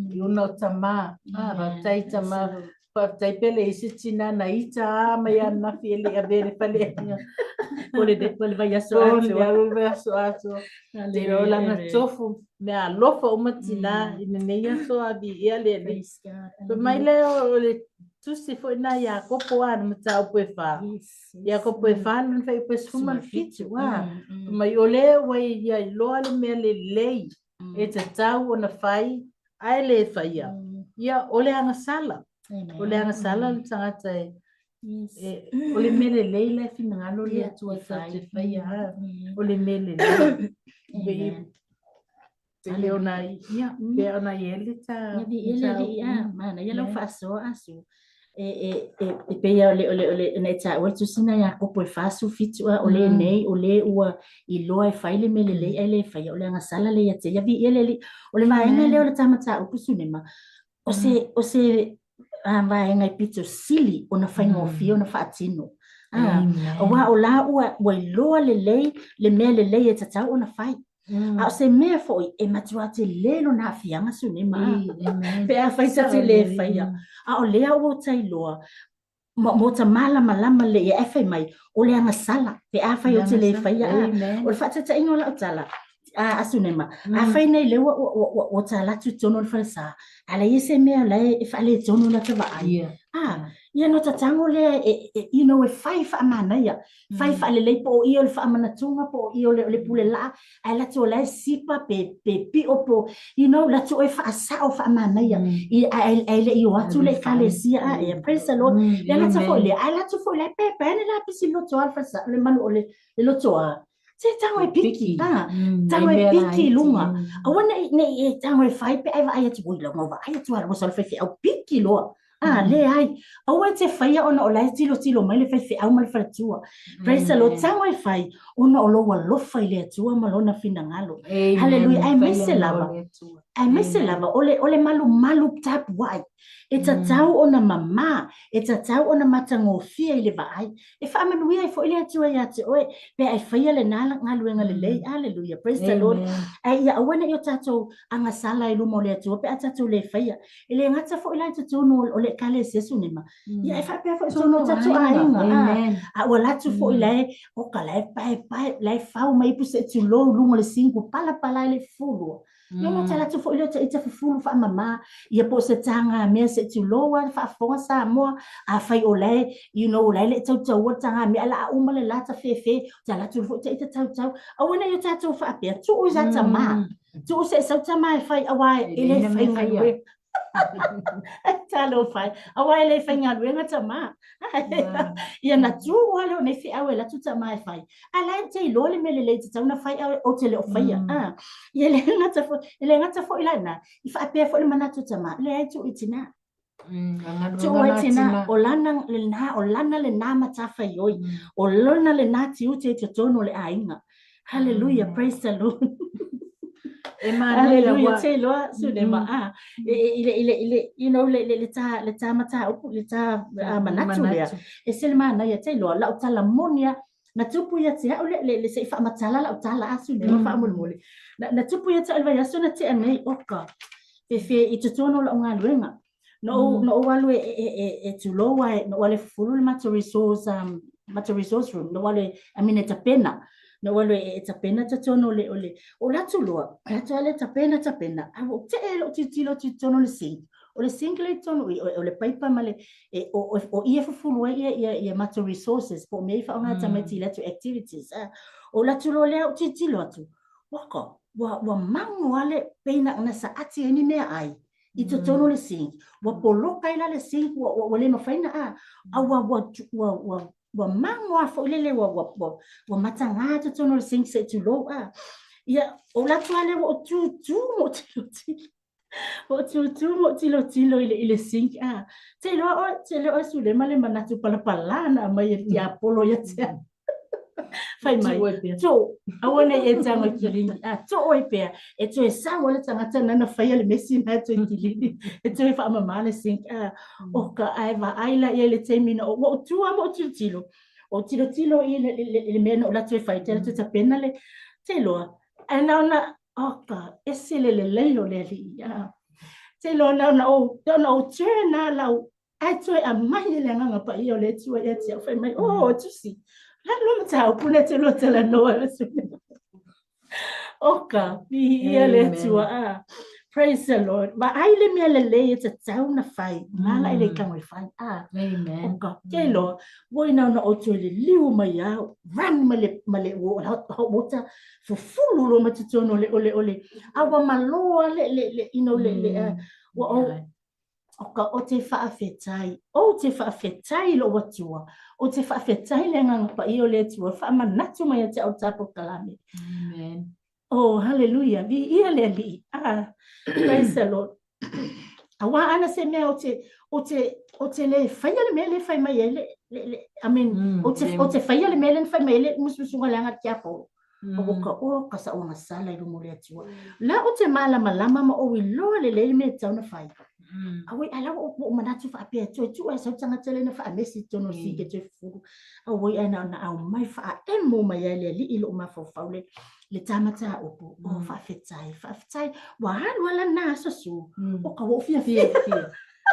B: i ona o tamā. A, faafetai tamā. Faafetai pea le isi tinā na ita a mai ananafi e le i avea i le faleaiga.
A: Po le po le vaiaso
B: atoa. Po le vaiaso atoa. Te iloa lana tofu, mea alofa uma tinā i lenei aso a viia le Alii. Fai mai lea o le tusi foi na Iakopo a, le mataupu e 4. Iakopo e 4 lona fuaiupu e 17, ua. Fai mai o lea ua ia iloa le mea lelei e tatau ona fai ae le faia. Ia, o le agasala. O le agasala le tagata e, e, o le mea lelei la e finagalo le Atua tatou te faia, a. O le mea lelei. Pei ona, ia, pei ona i ai le ta...
A: Ia, viia le Alii, a, manaia lau faasoa Asu. E, e, e, e pei o le, o le, o le, na e taua le tusi na Iakopo e 47 a, o lenei, o le ua iloa e fai le mea lelei ae le faia, o le agasala lea ia te ia, viia le Alii. O le vaega lea o le ta mataupu Sunema, o se, o se vaega e pito sili ona faigofie ona faatino. Aua o la ua, ua iloa lelei le mea lelei e tatau ona fai. A o se mea foi e matua tele lona aafiaga Sunema, pe afai ta te le faia. A o lea ua ta iloa, mo ta malamalama lelei ae fai mai, o le agasala, pe afai ou te le faia. O le faataitaiga o lau tala, a Sunema, afai nei lea ua, ua, ua, ua ta alu atu i totonu o le falesa, a leai se mea la e faaletonu lata vaai. A, ia ona ta tago lea e, e, you know, e fai faamanaia, fai faalelei po o i o le faamanatuga, po o i o le, o le pule laa, ae alu atu o la e sipa pe, pe pio po, you know, alu atu oe faasao faamanaia, i, ae, ae le i o atu le ekalesia a, ia, praise the Lord. Le gata foi lea, ae alu atu foi la e paepae ni lapisi lotoa le falesa, le malu o le, le lotoa. Se tago e piki, a, tago e piki i luga. Aua ne i, ne i e tago e fai pe a e vaai atu, oi lau mau vaai atu a ua sau le faifeau piki loa. A, leai. Aua e te faia ona o la e tilotilo mai le faifeau ma le faletua. Praise the Lord. Tago e fai ona o lou alofa i le Atua ma lona finagalo. Haleluia. Aemaise lava, aemaise lava o le, o le malumalu tapuai. E tatau ona mamā, e tatau ona matagofie i le vaai. E faamanuia ai foi le Atua ia te oe, pe a e faia lena galuega lelei. Aleluia. Praise the Lord. Ae ia aua ne i o tatou agasala i luma o le Atua pe a tatou le faia. E le gata foi la i totonu o le Ekalesia Sunema, ia e faapea foi i totonu o tatou aiga. A ua alu atu foi la e, oka la e paepae, la e fau mai ipu seʻi tulou luga o le sink ua palapala ai le fufulu. Ia ona alu atu foi lea o ita fufulu faamama, ia po o se tagamea seʻi tulou lava le faafofoga Samoa, afai o la e, you know, o la e le i tautaua le tagamea, ae o le a uma le la tafefe, alu atu foi ita tautau. Aua ne i o tatou faapea, tuu i sa tamā, tuu se i sau tamā e fai, aua e le faigaluega. Talofa e, aua e le faigaluega tamā. Ia na tuu lava lea o nei feau e alu atu tamā e fai. A la e ou te iloa le mea lelei e tatau ona fai ae ou te le o faia. Ia e le gata foi, e le gata foi la lena, i faapea foi le manatu o tamā, leai tuu i tinā. Tuu ai tinā, o lana lena, o lana lena matafaioi, o lona lena tiute i totonu o le aiga. Hallelujah, praise the Lord.
B: E manaia
A: ua... Te iloa, Sunema, a, i le, i le, i le, you know, le, le, le ta, le ta mataupu, le ta manatu lea, e ese le manaia, te iloa, lau tala moni lava, na tupu ia te au le, le, le se i faamatala lau tala a Sunema faamolemole. Na, na tupu ia te au i le vaiaso na tea nei, oka, fefe i totonu o lau galuega. Na ou, na ou alu e, e, e, e tulou ae, na ou alu e fufulu le matou resource, matou resource room, na ou alu e, I mean e tapena. Na ou alu e, e tapena totonu o le, o le, o alu atu loa, alu atu lava tapena, tapena, a ua ou tee lou tilotilo atu i totonu o le sink. O le sink lea i totonu i, o, o le paipa ma le, e, o, o, o i e fufulu ai ia, ia, ia matou resources, po o mea i faaaoga e tamaiti i latou activities. A, o alu atu loa lea ou tilotilo atu, waka, ua, ua mago lava le, pei na, na saati ai ni meaai. i totonu o le sink. Ua poloka ai la le sink, ua, ua, ua le mafai na a, a ua, ua, ua, ua, ua mago a foi lele, ua, ua, ua, ua mataga totonu o le sink se i tulou a. Ia, o la atu lea ua ou tutu ma ou tilotilo. Ua ou tutu ma ou tilotilo i le, i le sink a. Te iloa oe, te iloa oe Sulema le manatu palapala na aumai e le tiapolo ia te au. Fai mai, tuu, aua ne i e tago e kilini. A, tuu ai pea, e toe sau ai le tagata lena na faia le mesi lena e toe kilini, e toe faamama le sink. A, o ka, ae vaai la i ai i le taimi na ou, ua ou tu lava ma ou tilotilo, ua ou tilotilo i le, le, le mea na ou alu atu e fai, te alu atu e tapena le, te iloa, ae na ona, o ka, ese le lelei o le Alii. A, te iloa na ona ou, na ona ou turn lava lau, Ae toe aumai e le Agaga Paia o le Atua ia te au, fai mai, O, Tusi, o le a lua mataupu lea e te lua talanoa ai ma Sulema? O ka, viia le Atua, a. Praise the Lord. Vaai le mea lelei e tatau na fai, na la e le tago e fai, a.
B: Amen.
A: O ka, ke iloa, ua ina ona ou toe liliu mai au, run ma le, ma le hot, hot water, fufulu loa ma totonu o le, o le, o le, a ua malo lava le, le, le, you know, le, le, ua ou, O ka, o te faafetai, ou te faafetai i lou Atua, ou te faafetai i le Agaga Paia o le Atua, faamanatu mai ia te au le tapolokalaame.
B: Amen.
A: Oh, haleluia, viia le Alii. Ah, praise the Lord. Auā ana se mea ou te, ou te, ou te le faia le mea lea e fai mai ai le, le, le I mean, ou te, ou te faia le mea lea na fai mai ai le musumusuga leaga a le tiapolo. O ka o ka saoagasala i luma o le Atua. La ou te malamalama ma ou iloa lelei le mea e tatau ona fai. Auē, ae la ua ou manatu faapea, toe tuu ae sau le tagata lea na faamesi i totonu o le sink e toe fufulu. Auē, ae na ona aumai faaemo mai ai le Alii i lou mafaufau le, le ta mataupu. O, faafetai, faafetai. Ua alu lava lena aso Su. O ka ua ou fiafia.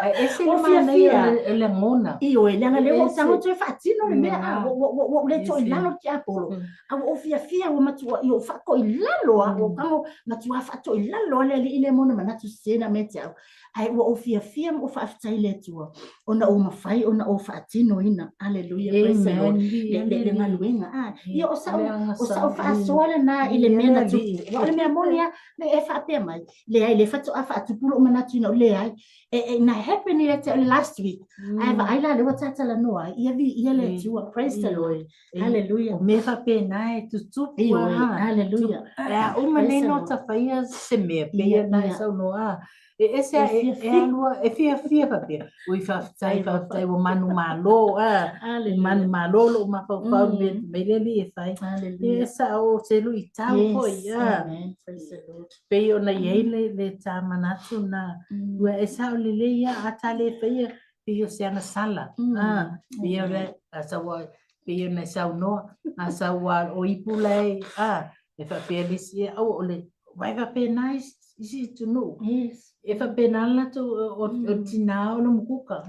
B: Ae ese le manaia o le lagona.
A: Ioe, leaga lea ua ou tago toe faatino le mea, a ua ou le toilalo le tiapolo, a ua ou fiafia ua matua, i ou faatoilalo lava, ua ou tago matua faatoilalo lava le alii lea ma ona manatu sese na aumai ia te au. Ae ua ou fiafia ma ou faafetai i le Atua, ona ua mafai ona ou faatinoina, aleluia, praise the Lord, le galuega. A, ia o sau, o sau faasoa lena i le mea na tupu. Aua o le mea moni lava, me e faapea mai, leai, lea faatoa faatupu lou manatu ina, leai, e, e, na happen ia te au le last week, ae vaai la lea ua ta talanoa ai, ia viia le Atua, praise the Lord, hallelujah.
B: O mea faapena e tutupu
A: lava. Hallelujah.
B: E a uma nei no ta faia se mea, pei ona e saunoa a, e ese a, e, e alua, e fiafia faapea, ui faafetai, faafetai ua manumalo, a, manumalo lou mafaufau i le mea mai le Alii e fai. E sao o se luitau foi, a.
A: Praise the Lord.
B: Pei ona i ai le, le tā manatu na, ua e sao lelei ia, a tā le faia, pei o se agasala, a, pei o le, a sau a, pei ona e saunoa, a sau a o ipu la e, a, e faapea le isi, e, aua o le, aua e faapena isi, isi atunuu.
A: Yes.
B: E faapena le latou, o, o tinā o le mukuka.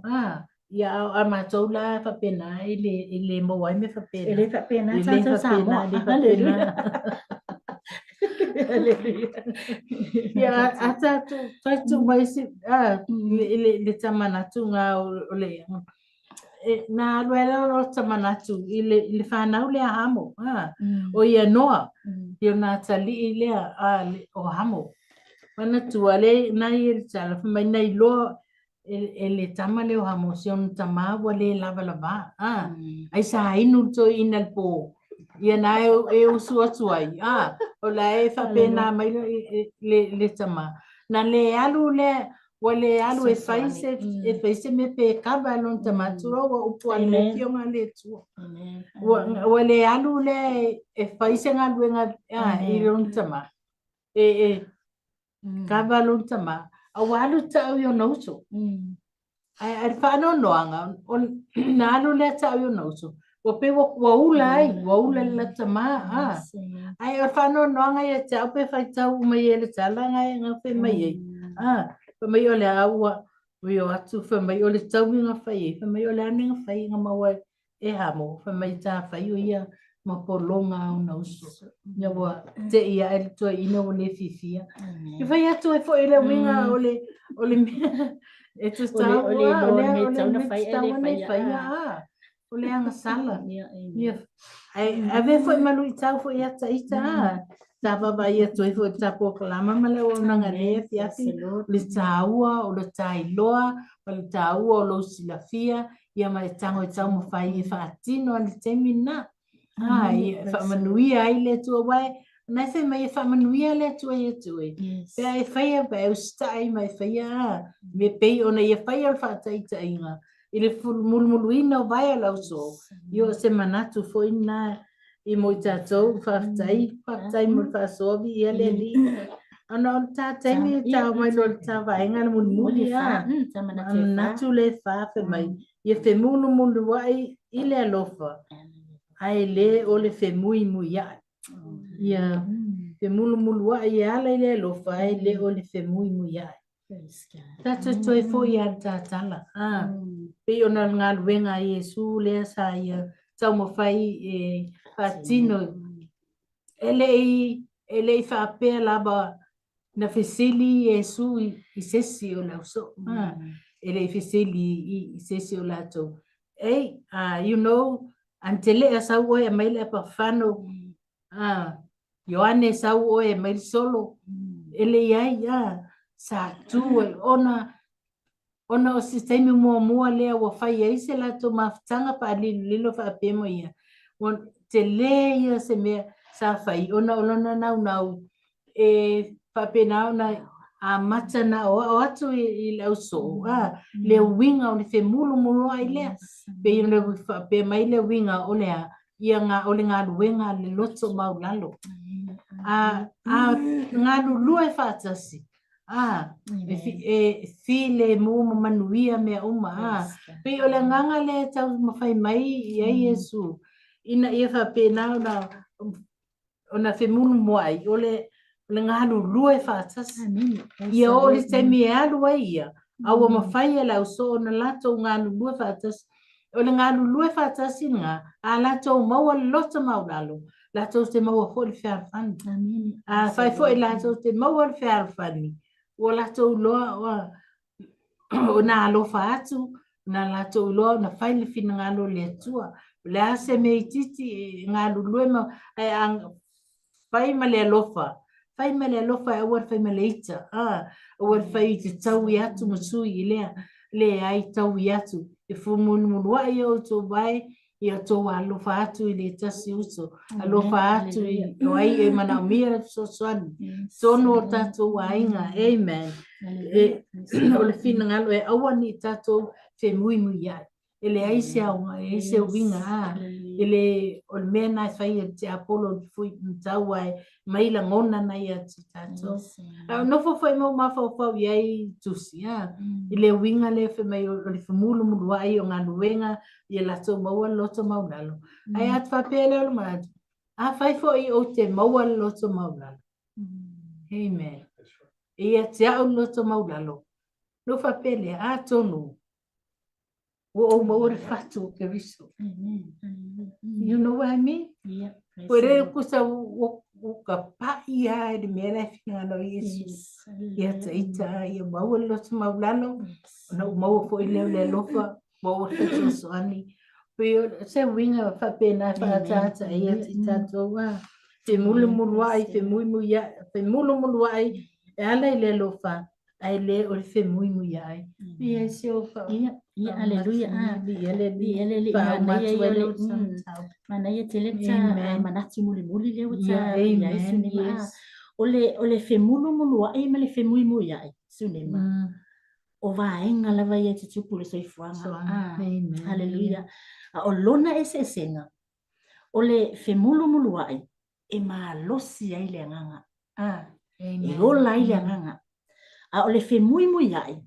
B: A, Ia, a, a matou la faapena e le, e le maua ai mea faapena.
A: E le faapena E le tatou Samoa.
B: faapena, e le faapena.
A: Hallelujah.
B: Ia, a, a tatou tatou mai se, a, le, le, le ta manatu ngā o, o le, e, na alu ai la o ta manatu i le, i le whanau lea Hamo, a, o ia Noa, i o nā atalii lea, a, le, o Hamo. Manatua le, na ia le tala, fai mai na iloa, e, e le tama lea o Hamo, si ona tamā ua le lavalavā. A, ai sa inu le toeaina i le pō. Ia na e, e usu atu ai. A, o la e faapena mai le, le, le tamā. Na le alu lea, ua le alu e fai se, e fai se mea pe kava e lona tamā, tulou ua upu ane le Afioga a le Atua. Ua, ua le alu lea e, e fai se galuega a, i lona tamā. E, e, Kava lona tamā, a ua alu taʻu i ona uso. Ae ae le faanoanoaga, o na alu lea taʻu i ona uso, ua pei ua, ua ula ai, ua ula le la tamā, a. Ae o le faanoanoaga ia te au pe faitau uma i ai le tala nga e nga fai mai ai. A, fai mai o le a ua, ua o atu, fai mai o le taui nga fai ai, fai mai o le a le mea nga fai nga maua e Hamo, fai mai tā fai o ia ma pologa a ona uso. Ina ua te'i aʻe le toeaina ua le fiafia. E fai atu ai foi le uiga o le, o le mea e tatau,
A: O le,
B: a,
A: o le
B: o le,
A: mea
B: o le
A: tatau ona
B: mea
A: fai,
B: tatau
A: ae le
B: ona
A: faia,
B: faia,
A: a.
B: a. O le agasala.
A: Ia, amen.
B: Ia, ae avea foi ma luitau foi ia ta ita, a. Sa vaavaai atu ai foi i le ta polokalama ma le auaunaga i lenei afiafi, o le taua o le ta iloa ma le taua o lou silafia, ia ma e tago e taumafai e faatino i le taimi lena. A, ia e faamanuia ai le Atua, aua o na e fai mai e faamanuia le Atua ia te oe. Pe a e faia, pe a e usitai ma e faia a, me pei ona ia faia o le faataitaiga i le mulumuluina o vae o le ausoo. Ia o se manatu foi lena i mo i tatou, faafetai, faafetai mo le faasoa, viia le Alii. Ona o le ta taimi e tau mai loa le ta vaega le mulimuli a, manatu le fa fai mai, ia femulumuluai i le alofa, ae le o le femuimuiai. Ia femulumuluai e ala i le alofa, ae le o le femuimuiai. Tatou toe foi lava i le tatala, a, pei ona o le galuega a Iesu lea sa ia taumafai e faatino, e le i, e le i faapea lava na fesili Iesu i se isi o le ausoo, a, e le i fesili i se isi o latou, Ei, you know, Antelea sau oe e aumai le apafano, a, Ioane sau oe e aumai le solo, e le i ai, a, sa tu ai, ona, ona o se taimi muamua lea ua fai ai se latou mafutaga faalilolilo faapea ma ia, ua tele ia se mea sa fai ona o lona naunau e faapena ona amata na aoao atu i le ausoo, a, le uiga o le femulumuluai lea. Pei ona faapea mai le uiga o le a, ia nga, o le galuega a le loto maulalo. A, a galulue faatasi, a, e, e filemu ma manuia mea uma, a. Pei o le agaga lea e taumafai mai i ai Iesu, ina ia faapena ona ona femulumuai, o le, o le galulue faatasi. Ia oo i le taimi e alu ai ia, a ua mafai e le ausoo ona latou galulue faatasi. O le galulue faatasi lena, a latou maua le loto maualalo, latou te maua foi le fealofani. Afai foi latou te maua le fealofani, ua latou iloa ua ona alofa atu, na latou iloa ona fai le finagalo o le Atua. O le a se mea itiiti e galulue ma, ae a fai ma le alofa, fai ma le alofa e aua le fai ma le ita, a, aua le fai i te taui atu ma sui i lea, leai taui atu, e fumulumuluai e outou vae, ia outou alofa atu i le tasi uso, alofa atu i o ai e manaomia le fesoasoani, tonu o tatou aiga, amen. E, o le finagalo e aua ne i tatou femuimuiai. E leai se aoga, e leai se uiga, a, e le, o le mea na e fai e le tiapolo o le fui matau ae mai lagona na ia te tatou. A o nofo foi ma ou mafaufau i ai tusi, a, i le uiga lea fai mai o le femulumuluai o galuega ia latou maua le loto maulalo. Ae a faapea lea o le manatu, afai foi ou te maua le loto maulalo. Amen. E ia te au le loto maulalo. No faapea lea, atonu ua ou maua le fatu o Keriso. You know what I mean?
A: Yeah.
B: Koe re kusa o ka pa'i a i le mea la e finagalo ai Iesu. Ia ta ita, ia maua le loto maulalo, ona u maua foi lea o le alofa, maua le fesoasoani. Pei o se uiga faapena e faaataata ai ia te i tatou a. Femulumuluai, femuimuiai, femulumuluai e ala i le alofa, ae le o le femuimuiai. Ia se o fa.
A: Ia, ia, aleluia.
B: Ia le
A: Ia le le manaia ia le manaia tele ta manatu mulimuli lea ua ta ia ai Sunema. O le o le femulumuluai ma le femuimuiai Sunema. O vaega lava ia e tutupu i le soifuaga. Aleluia. A o lona eseesega, o le femulumuluai e malosi ai le agaga. A, e ola ai le agaga. A o le femuimuiai,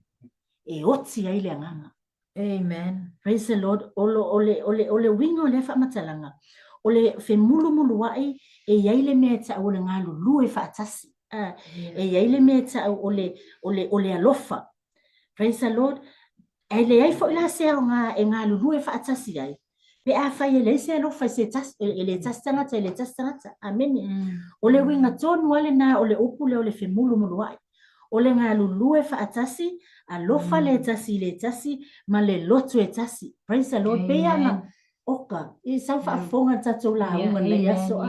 A: e oti ai le agaga.
B: Amen.
A: Praise the Lord. O, lo, o, le, o, le, o le uiga o lea faamatalaga, o le femulumuluai e i ai le mea e tau o le galulue faatasi. A, e i ai le mea e tau o le, o le, o le alofa. Praise the Lord. Ae leai foi la se aoga e galulue faatasi ai, pe afai e leai se alofa i se tasi, e le tasi tagata i le tasi tagata. Amene. O le uiga tonu lava lena o le upu lea o le femulumuluai. O le galulue faatasi, alofa le tasi i le tasi, ma le loto e tasi. Praise the Lord. Pei lava ona oka, i sau faafofoga le tatou lauga i lenei aso.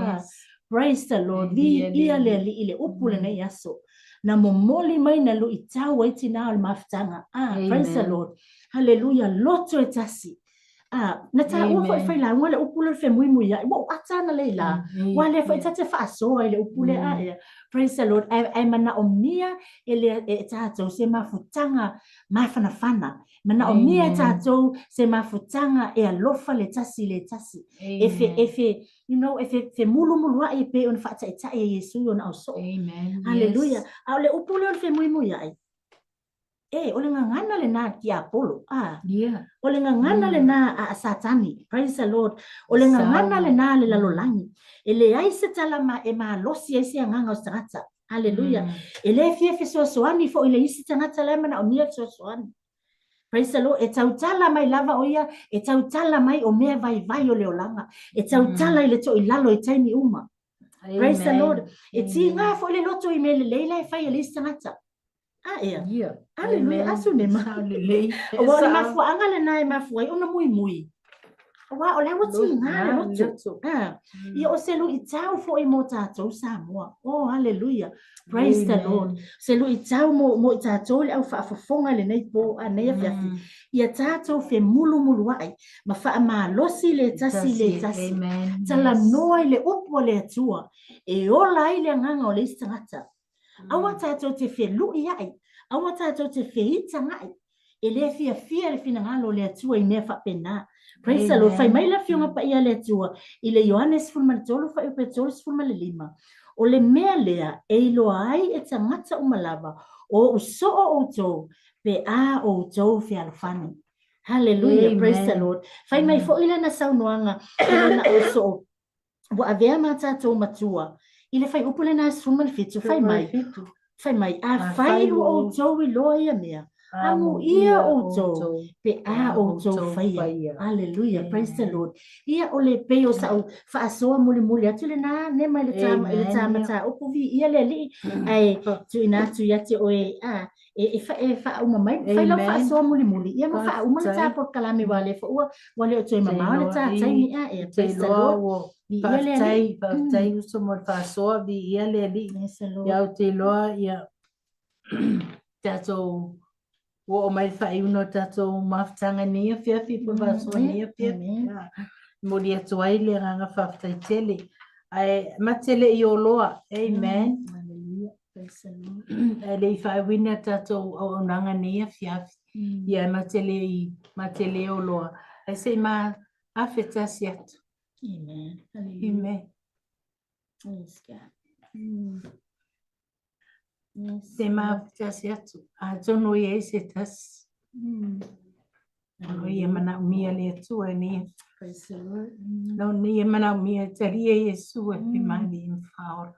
A: Praise the Lord. Viia le Alii i le upu lenei aso. Na momoli mai na luitau ai tinā o le mafutaga. Ah, praise the Lord. Haleluia, loto e tasi. Ah, na taua foi failauga le upu lea o le femuimuia'i. Ua ou ata analeila la. Ua lea foi ta te faasoa i le upu lea a ea. Praise the Lord. Ae, ae manaomia e le e tatou se mafutaga mafanafana. Manaomia e tatou se mafutaga e alofa le tasi i le tasi. E fe, e fe, you know, e fe, femulumulua'i e pei ona faataitai e Iesu i ona ausoo.
B: Amen.
A: Haleluia.
B: Yes.
A: A o le upu lea o le femuimuia'i, e, o le gagana lena a le tiapolo. A.
B: Yeah.
A: O le gagana lena a Satani. Praise the Lord. O le gagana
B: Sao.
A: lena a le lalolagi. E leai se tala ma, e malosi ai se agaga o se tagata. Haleluia. E le fia fesoasoani foi i le isi tagata la e manaomia le fesoasoani. Praise the Lord. E tautala mai lava o ia, e tautala mai o mea vaivai o le olaga. E tautala i le toilalo i taimi uma. Praise the Lord. E tiga foi le loto i mea lelei la e fai e le isi tagata. A ea.
B: Yeah.
A: Haleluia. Asu nema.
B: Sao lelei.
A: Aua o le mafuaaga lena e mafua ai ona muimui. Aua o la ua tiga le loto. Ah. Ia o se luitau foi mo tatou Samoa. Oh, haleluia. Praise the Lord. Se luitau mo, mo i tatou le au faafofoga i lenei po a nei afiafi. Ia tatou femulumuluai ma faamalosi le tasi i le tasi.
B: Amen.
A: Talanoa i le upu a le Atua e ola ai le agaga o le isi tagata. Aua tatou te feluiai, aua tatou te feitaga'i. E le fiafia le finagalo o le Atua i mea faapena. Praise the Lord. Fai mai le Afioga Paia a le Atua i le Ioane 13 fuaiupu 35, O le mea lea e iloa ai e tagata uma lava o ou soo outou pe a outou fealofani. Hallelujah. Praise the Lord. Fai mai foi lana saunoaga i lana ausoo ua avea ma tatou matua i le fuaiupu lena 17, fai mai, fai mai, afai ua outou iloa ia mea, amuia outou pe a outou faia. Hallelujah, praise the Lord. Ia o le pei o sa'u faasoa mulimuli atu lena nema i le tā, i le tā mataupu viia le Alii, ae tuuina atu ia te oe a e, e, fa, e faauma mai, fai lau faasoa mulimuli, ia ma faauma le tā polokalame aua lea foi ua, ua le o toe mamao le tā taimi a ea. Praise the Lord. Viia le Alii.
B: Faafetai, faafetai uso mo le faasoa, viia le Alii.
A: Praise the Lord.
B: Ia ou te iloa, ia, tatou ua oo mai le faaiuga o tatou mafutaga i lenei afiafi, po o le faasoa i lenei afiafi. Momoli atu ai le agaga faafetai tele. Ae ma te le i oloa. Amen.
A: Hallelujah. Praise the Lord.
B: Ae le i faaiuina tatou auaunaga i lenei afiafi. Ia ma te le i, ma te le oloa. Ae se i ma afe tasi atu.
A: Amen. Hallelujah.
B: Amen.
A: Praise God. Mm. Yes.
B: Se ma afe tasi atu. Atonu e i ai se tasi. O ia manaomia le Atua i lenei
A: Praise the Lord. Mm.
B: Lau nei e manaomia e talia Iesu e Faimalie ma Faaola.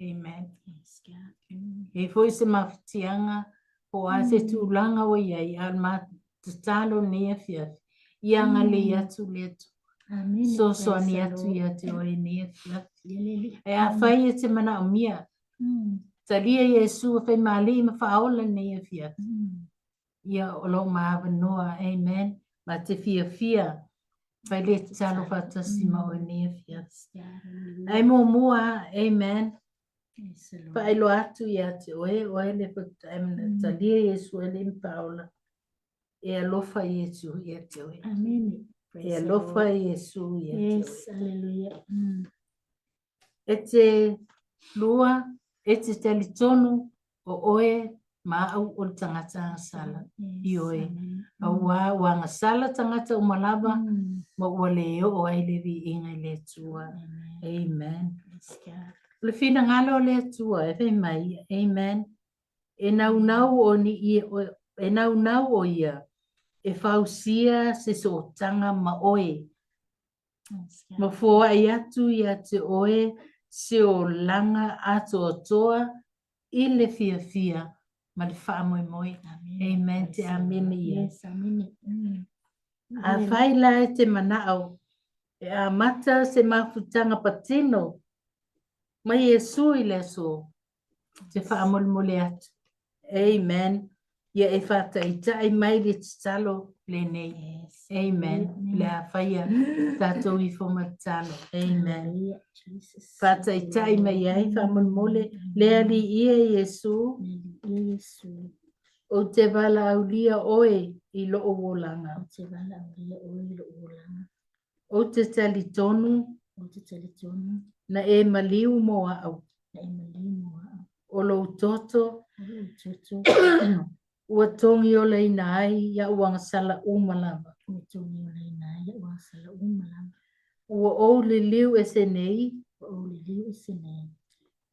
B: Amen.
A: Yes, God. Mm.
B: E foi se mafatiaga po o a se tulaga ua i ai, a o le matatalo lenei afiafi, ia agalelei atu le Atua.
A: Amen.
B: Fesoasoani
A: Praise the
B: atu
A: Lord.
B: ia te oe i lenei afiafi.
A: Ia le Alii.
B: Ae afai e te manaomia, talia Iesu e Faimalie ma Faaola lenei afiafi. Ia, o lo o maavanoa, amen, ma te fiafia, fai le tatalo faatasi ma oe nei afiafi. Ae muamua, amen, faailoa atu ia te oe, oe le talia Iesu e le Faaola, e alofa Iesu ia te oe.
A: Amen.
B: E alofa Iesu ia te oe.
A: Yes, hallelujah.
B: E te lua, e te talitonu o oe ma au o le tagata agasala i oe, auā ua agasala tagata uma lava ma ua le oo ai le viiga i le Atua. Amen. O le finagalo o le Atua e fai mai, amen, e naunau o ni e naunau o ia e fausia se sootaga ma oe Ma foai atu ia te oe se olaga atoatoa i le fiafia ma le faamoemoe. Amen. Te amene ia.
A: Yes, amene. Mm.
B: Afai la e te manao e amata se mafutaga patino mai Iesu i le aso, te faamolemole atu. Amen. Ia e faataitai mai le tatalo lenei.
A: Yes.
B: Amen.
A: Amen.
B: Le a faia tatou ifo ma tatalo. Amen.
A: Hallelujah. Jesus.
B: Faataitai mai ai faamolemole le Alii e Iesu,
A: Le Alii e Iesu.
B: Ou te valaaulia oe i lou olaga.
A: Ou te valaaulia oe i lou olaga.
B: Ou te talitonu.
A: Ou te talitonu.
B: Na e maliu mo au.
A: Na e maliu mo au.
B: O lou toto.
A: O lou toto.
B: Ua togiolaina ai iaʻu agasala uma lava.
A: Ua togiolaina ai iaʻu agasala uma lava.
B: Ua ou liliu ese nei.
A: Ua ou liliu ese nei.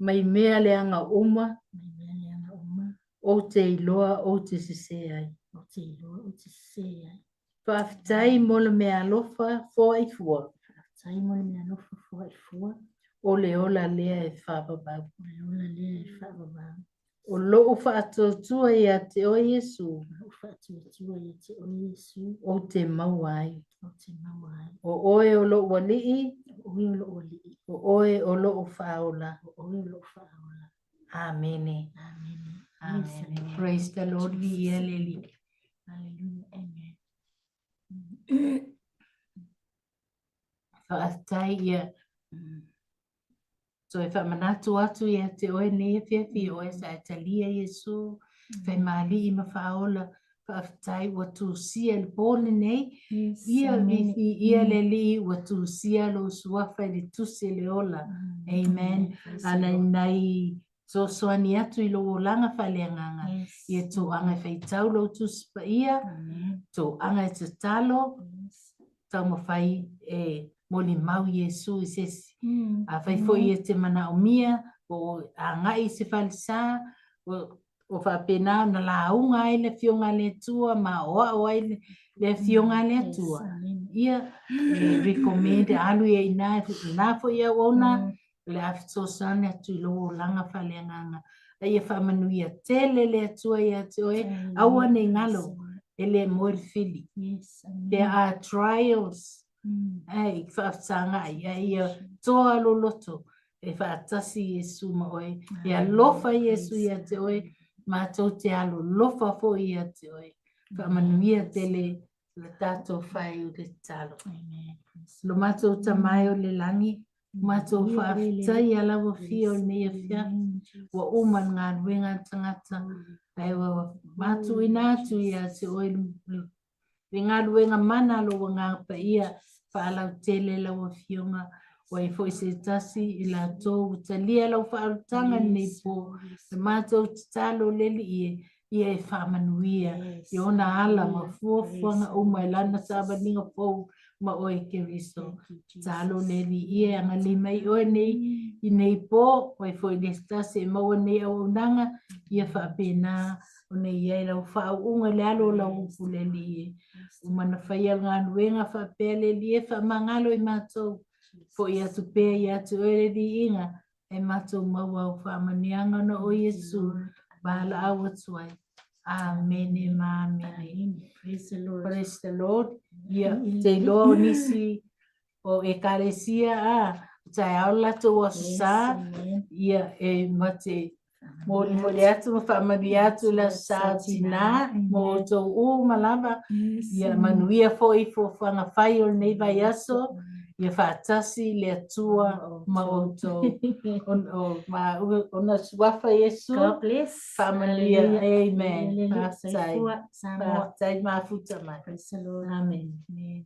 B: Mai mea leaga uma.
A: Mai mea leaga uma.
B: Ou te iloa ou te sesē ai.
A: Ou te iloa ou te sesē ai.
B: Faafetai mo le meaalofa foaifua.
A: Faafetai mo le meaalofa foaifua.
B: O le ola lea e faavavau.
A: O le ola lea e faavavau.
B: O lou faatuatua ia te oe Iesu.
A: O lou faatuatua ia te oe Iesu.
B: Ou te maua ai.
A: Ou te maua ai.
B: O oe o lou Alii.
A: O oe o lou Alii.
B: O oe o lou Faaola.
A: O oe o lou Faaola.
B: Amene.
A: Amene.
B: Amen. Praise the Lord. Viia le Alii.
A: Hallelujah. Amen.
B: Faafetai ia. Toe faamanatu atu ia te oe nei afiafi, oe sa e talia Iesu, faimaali'i ma faaola, faafetai ua tusia i le po lenei,
A: Yes.
B: ia
A: Amen.
B: viiia le Alii ua tusia lou suafa i le tusi le ola. Amen.
A: Praise the
B: Ana
A: Lord.
B: nai fesoasoani atu i lou olaga faaleagaga,
A: Yes.
B: ia toaga e faitau lou Tusi Paia,
A: Amen.
B: toaga e tatalo,
A: Yes.
B: taumafai e molimau Iesu i se isi. Afai foi e te manaomia, po o agai i se falesa, ua faapena ona lauga ai le Afioga a le Atua ma aoao ai le Afioga a le Atua.
A: Yes. Amen.
B: Ia, e recommend alu ia i ina foi auauna, o le a fesoasoani atu i lou olaga faaleagaga. A ia faamanuia tele le Atua ia te oe, aua ne i galo, e le moe le fili.
A: Yes. Amen.
B: There are trials, ai faafesagai, ai ia toa loloto, e faatasi Iesu ma oe, e alofa Iesu ia te oe, matou te alolofa foi ia te oe. Faamanuia tele le tatou fai o le tatalo.
A: Amen.
B: Lo matou Tama e o le lagi, matou faafetai ia lau afio i lenei afiafi, ua uma le galuega a le tagata, ae ua matuina atu ia te oe le galuega mana a lou Agaga Paia, faalautele lau afioga, ua i ai foi se tasi i latou ua talia lau faaolataga lenei po, le matou tatalo le Alii e, ia e faamanuia i ona ala ma fuafuaga uma i lana savaliga fou ma oe Keriso. Tatalo le Alii e agalelei mai oe nei i nei po, ua i ai foi le tasi e maua nei auaunaga, ia faapena ona i ai lau faauuga i le alo o lau upu le Alii e. Uma na faia le galuega faapea le Alii e faamagalo i matou, foi atu pea ia te oe le viiga, e matou maua au faamanuiaga ona o Iesu valaau atu ai. Amene ma amene.
A: Praise the Lord.
B: Praise the Lord. Ia, te iloa o nisi o ekalesia a, taeao le latou aso sa,
A: Amen.
B: ia e mate molimoli atu ma faamanuia atu le aso sa o tinā, mo outou uma lava,
A: Yes.
B: ia manuia foi fuafuaga fai o lenei vaiaso, ia faatasi le Atua ma outou. Ma ona suafa Iesu,
A: God bless.
B: faamanuia.
A: Hallelujah.
B: Amen.
A: Hallelujah.
B: Faafetai.
A: Soifua Samoa.
B: Faafetai mafuta mai.
A: Praise the Lord.
B: Amen.
A: Amen.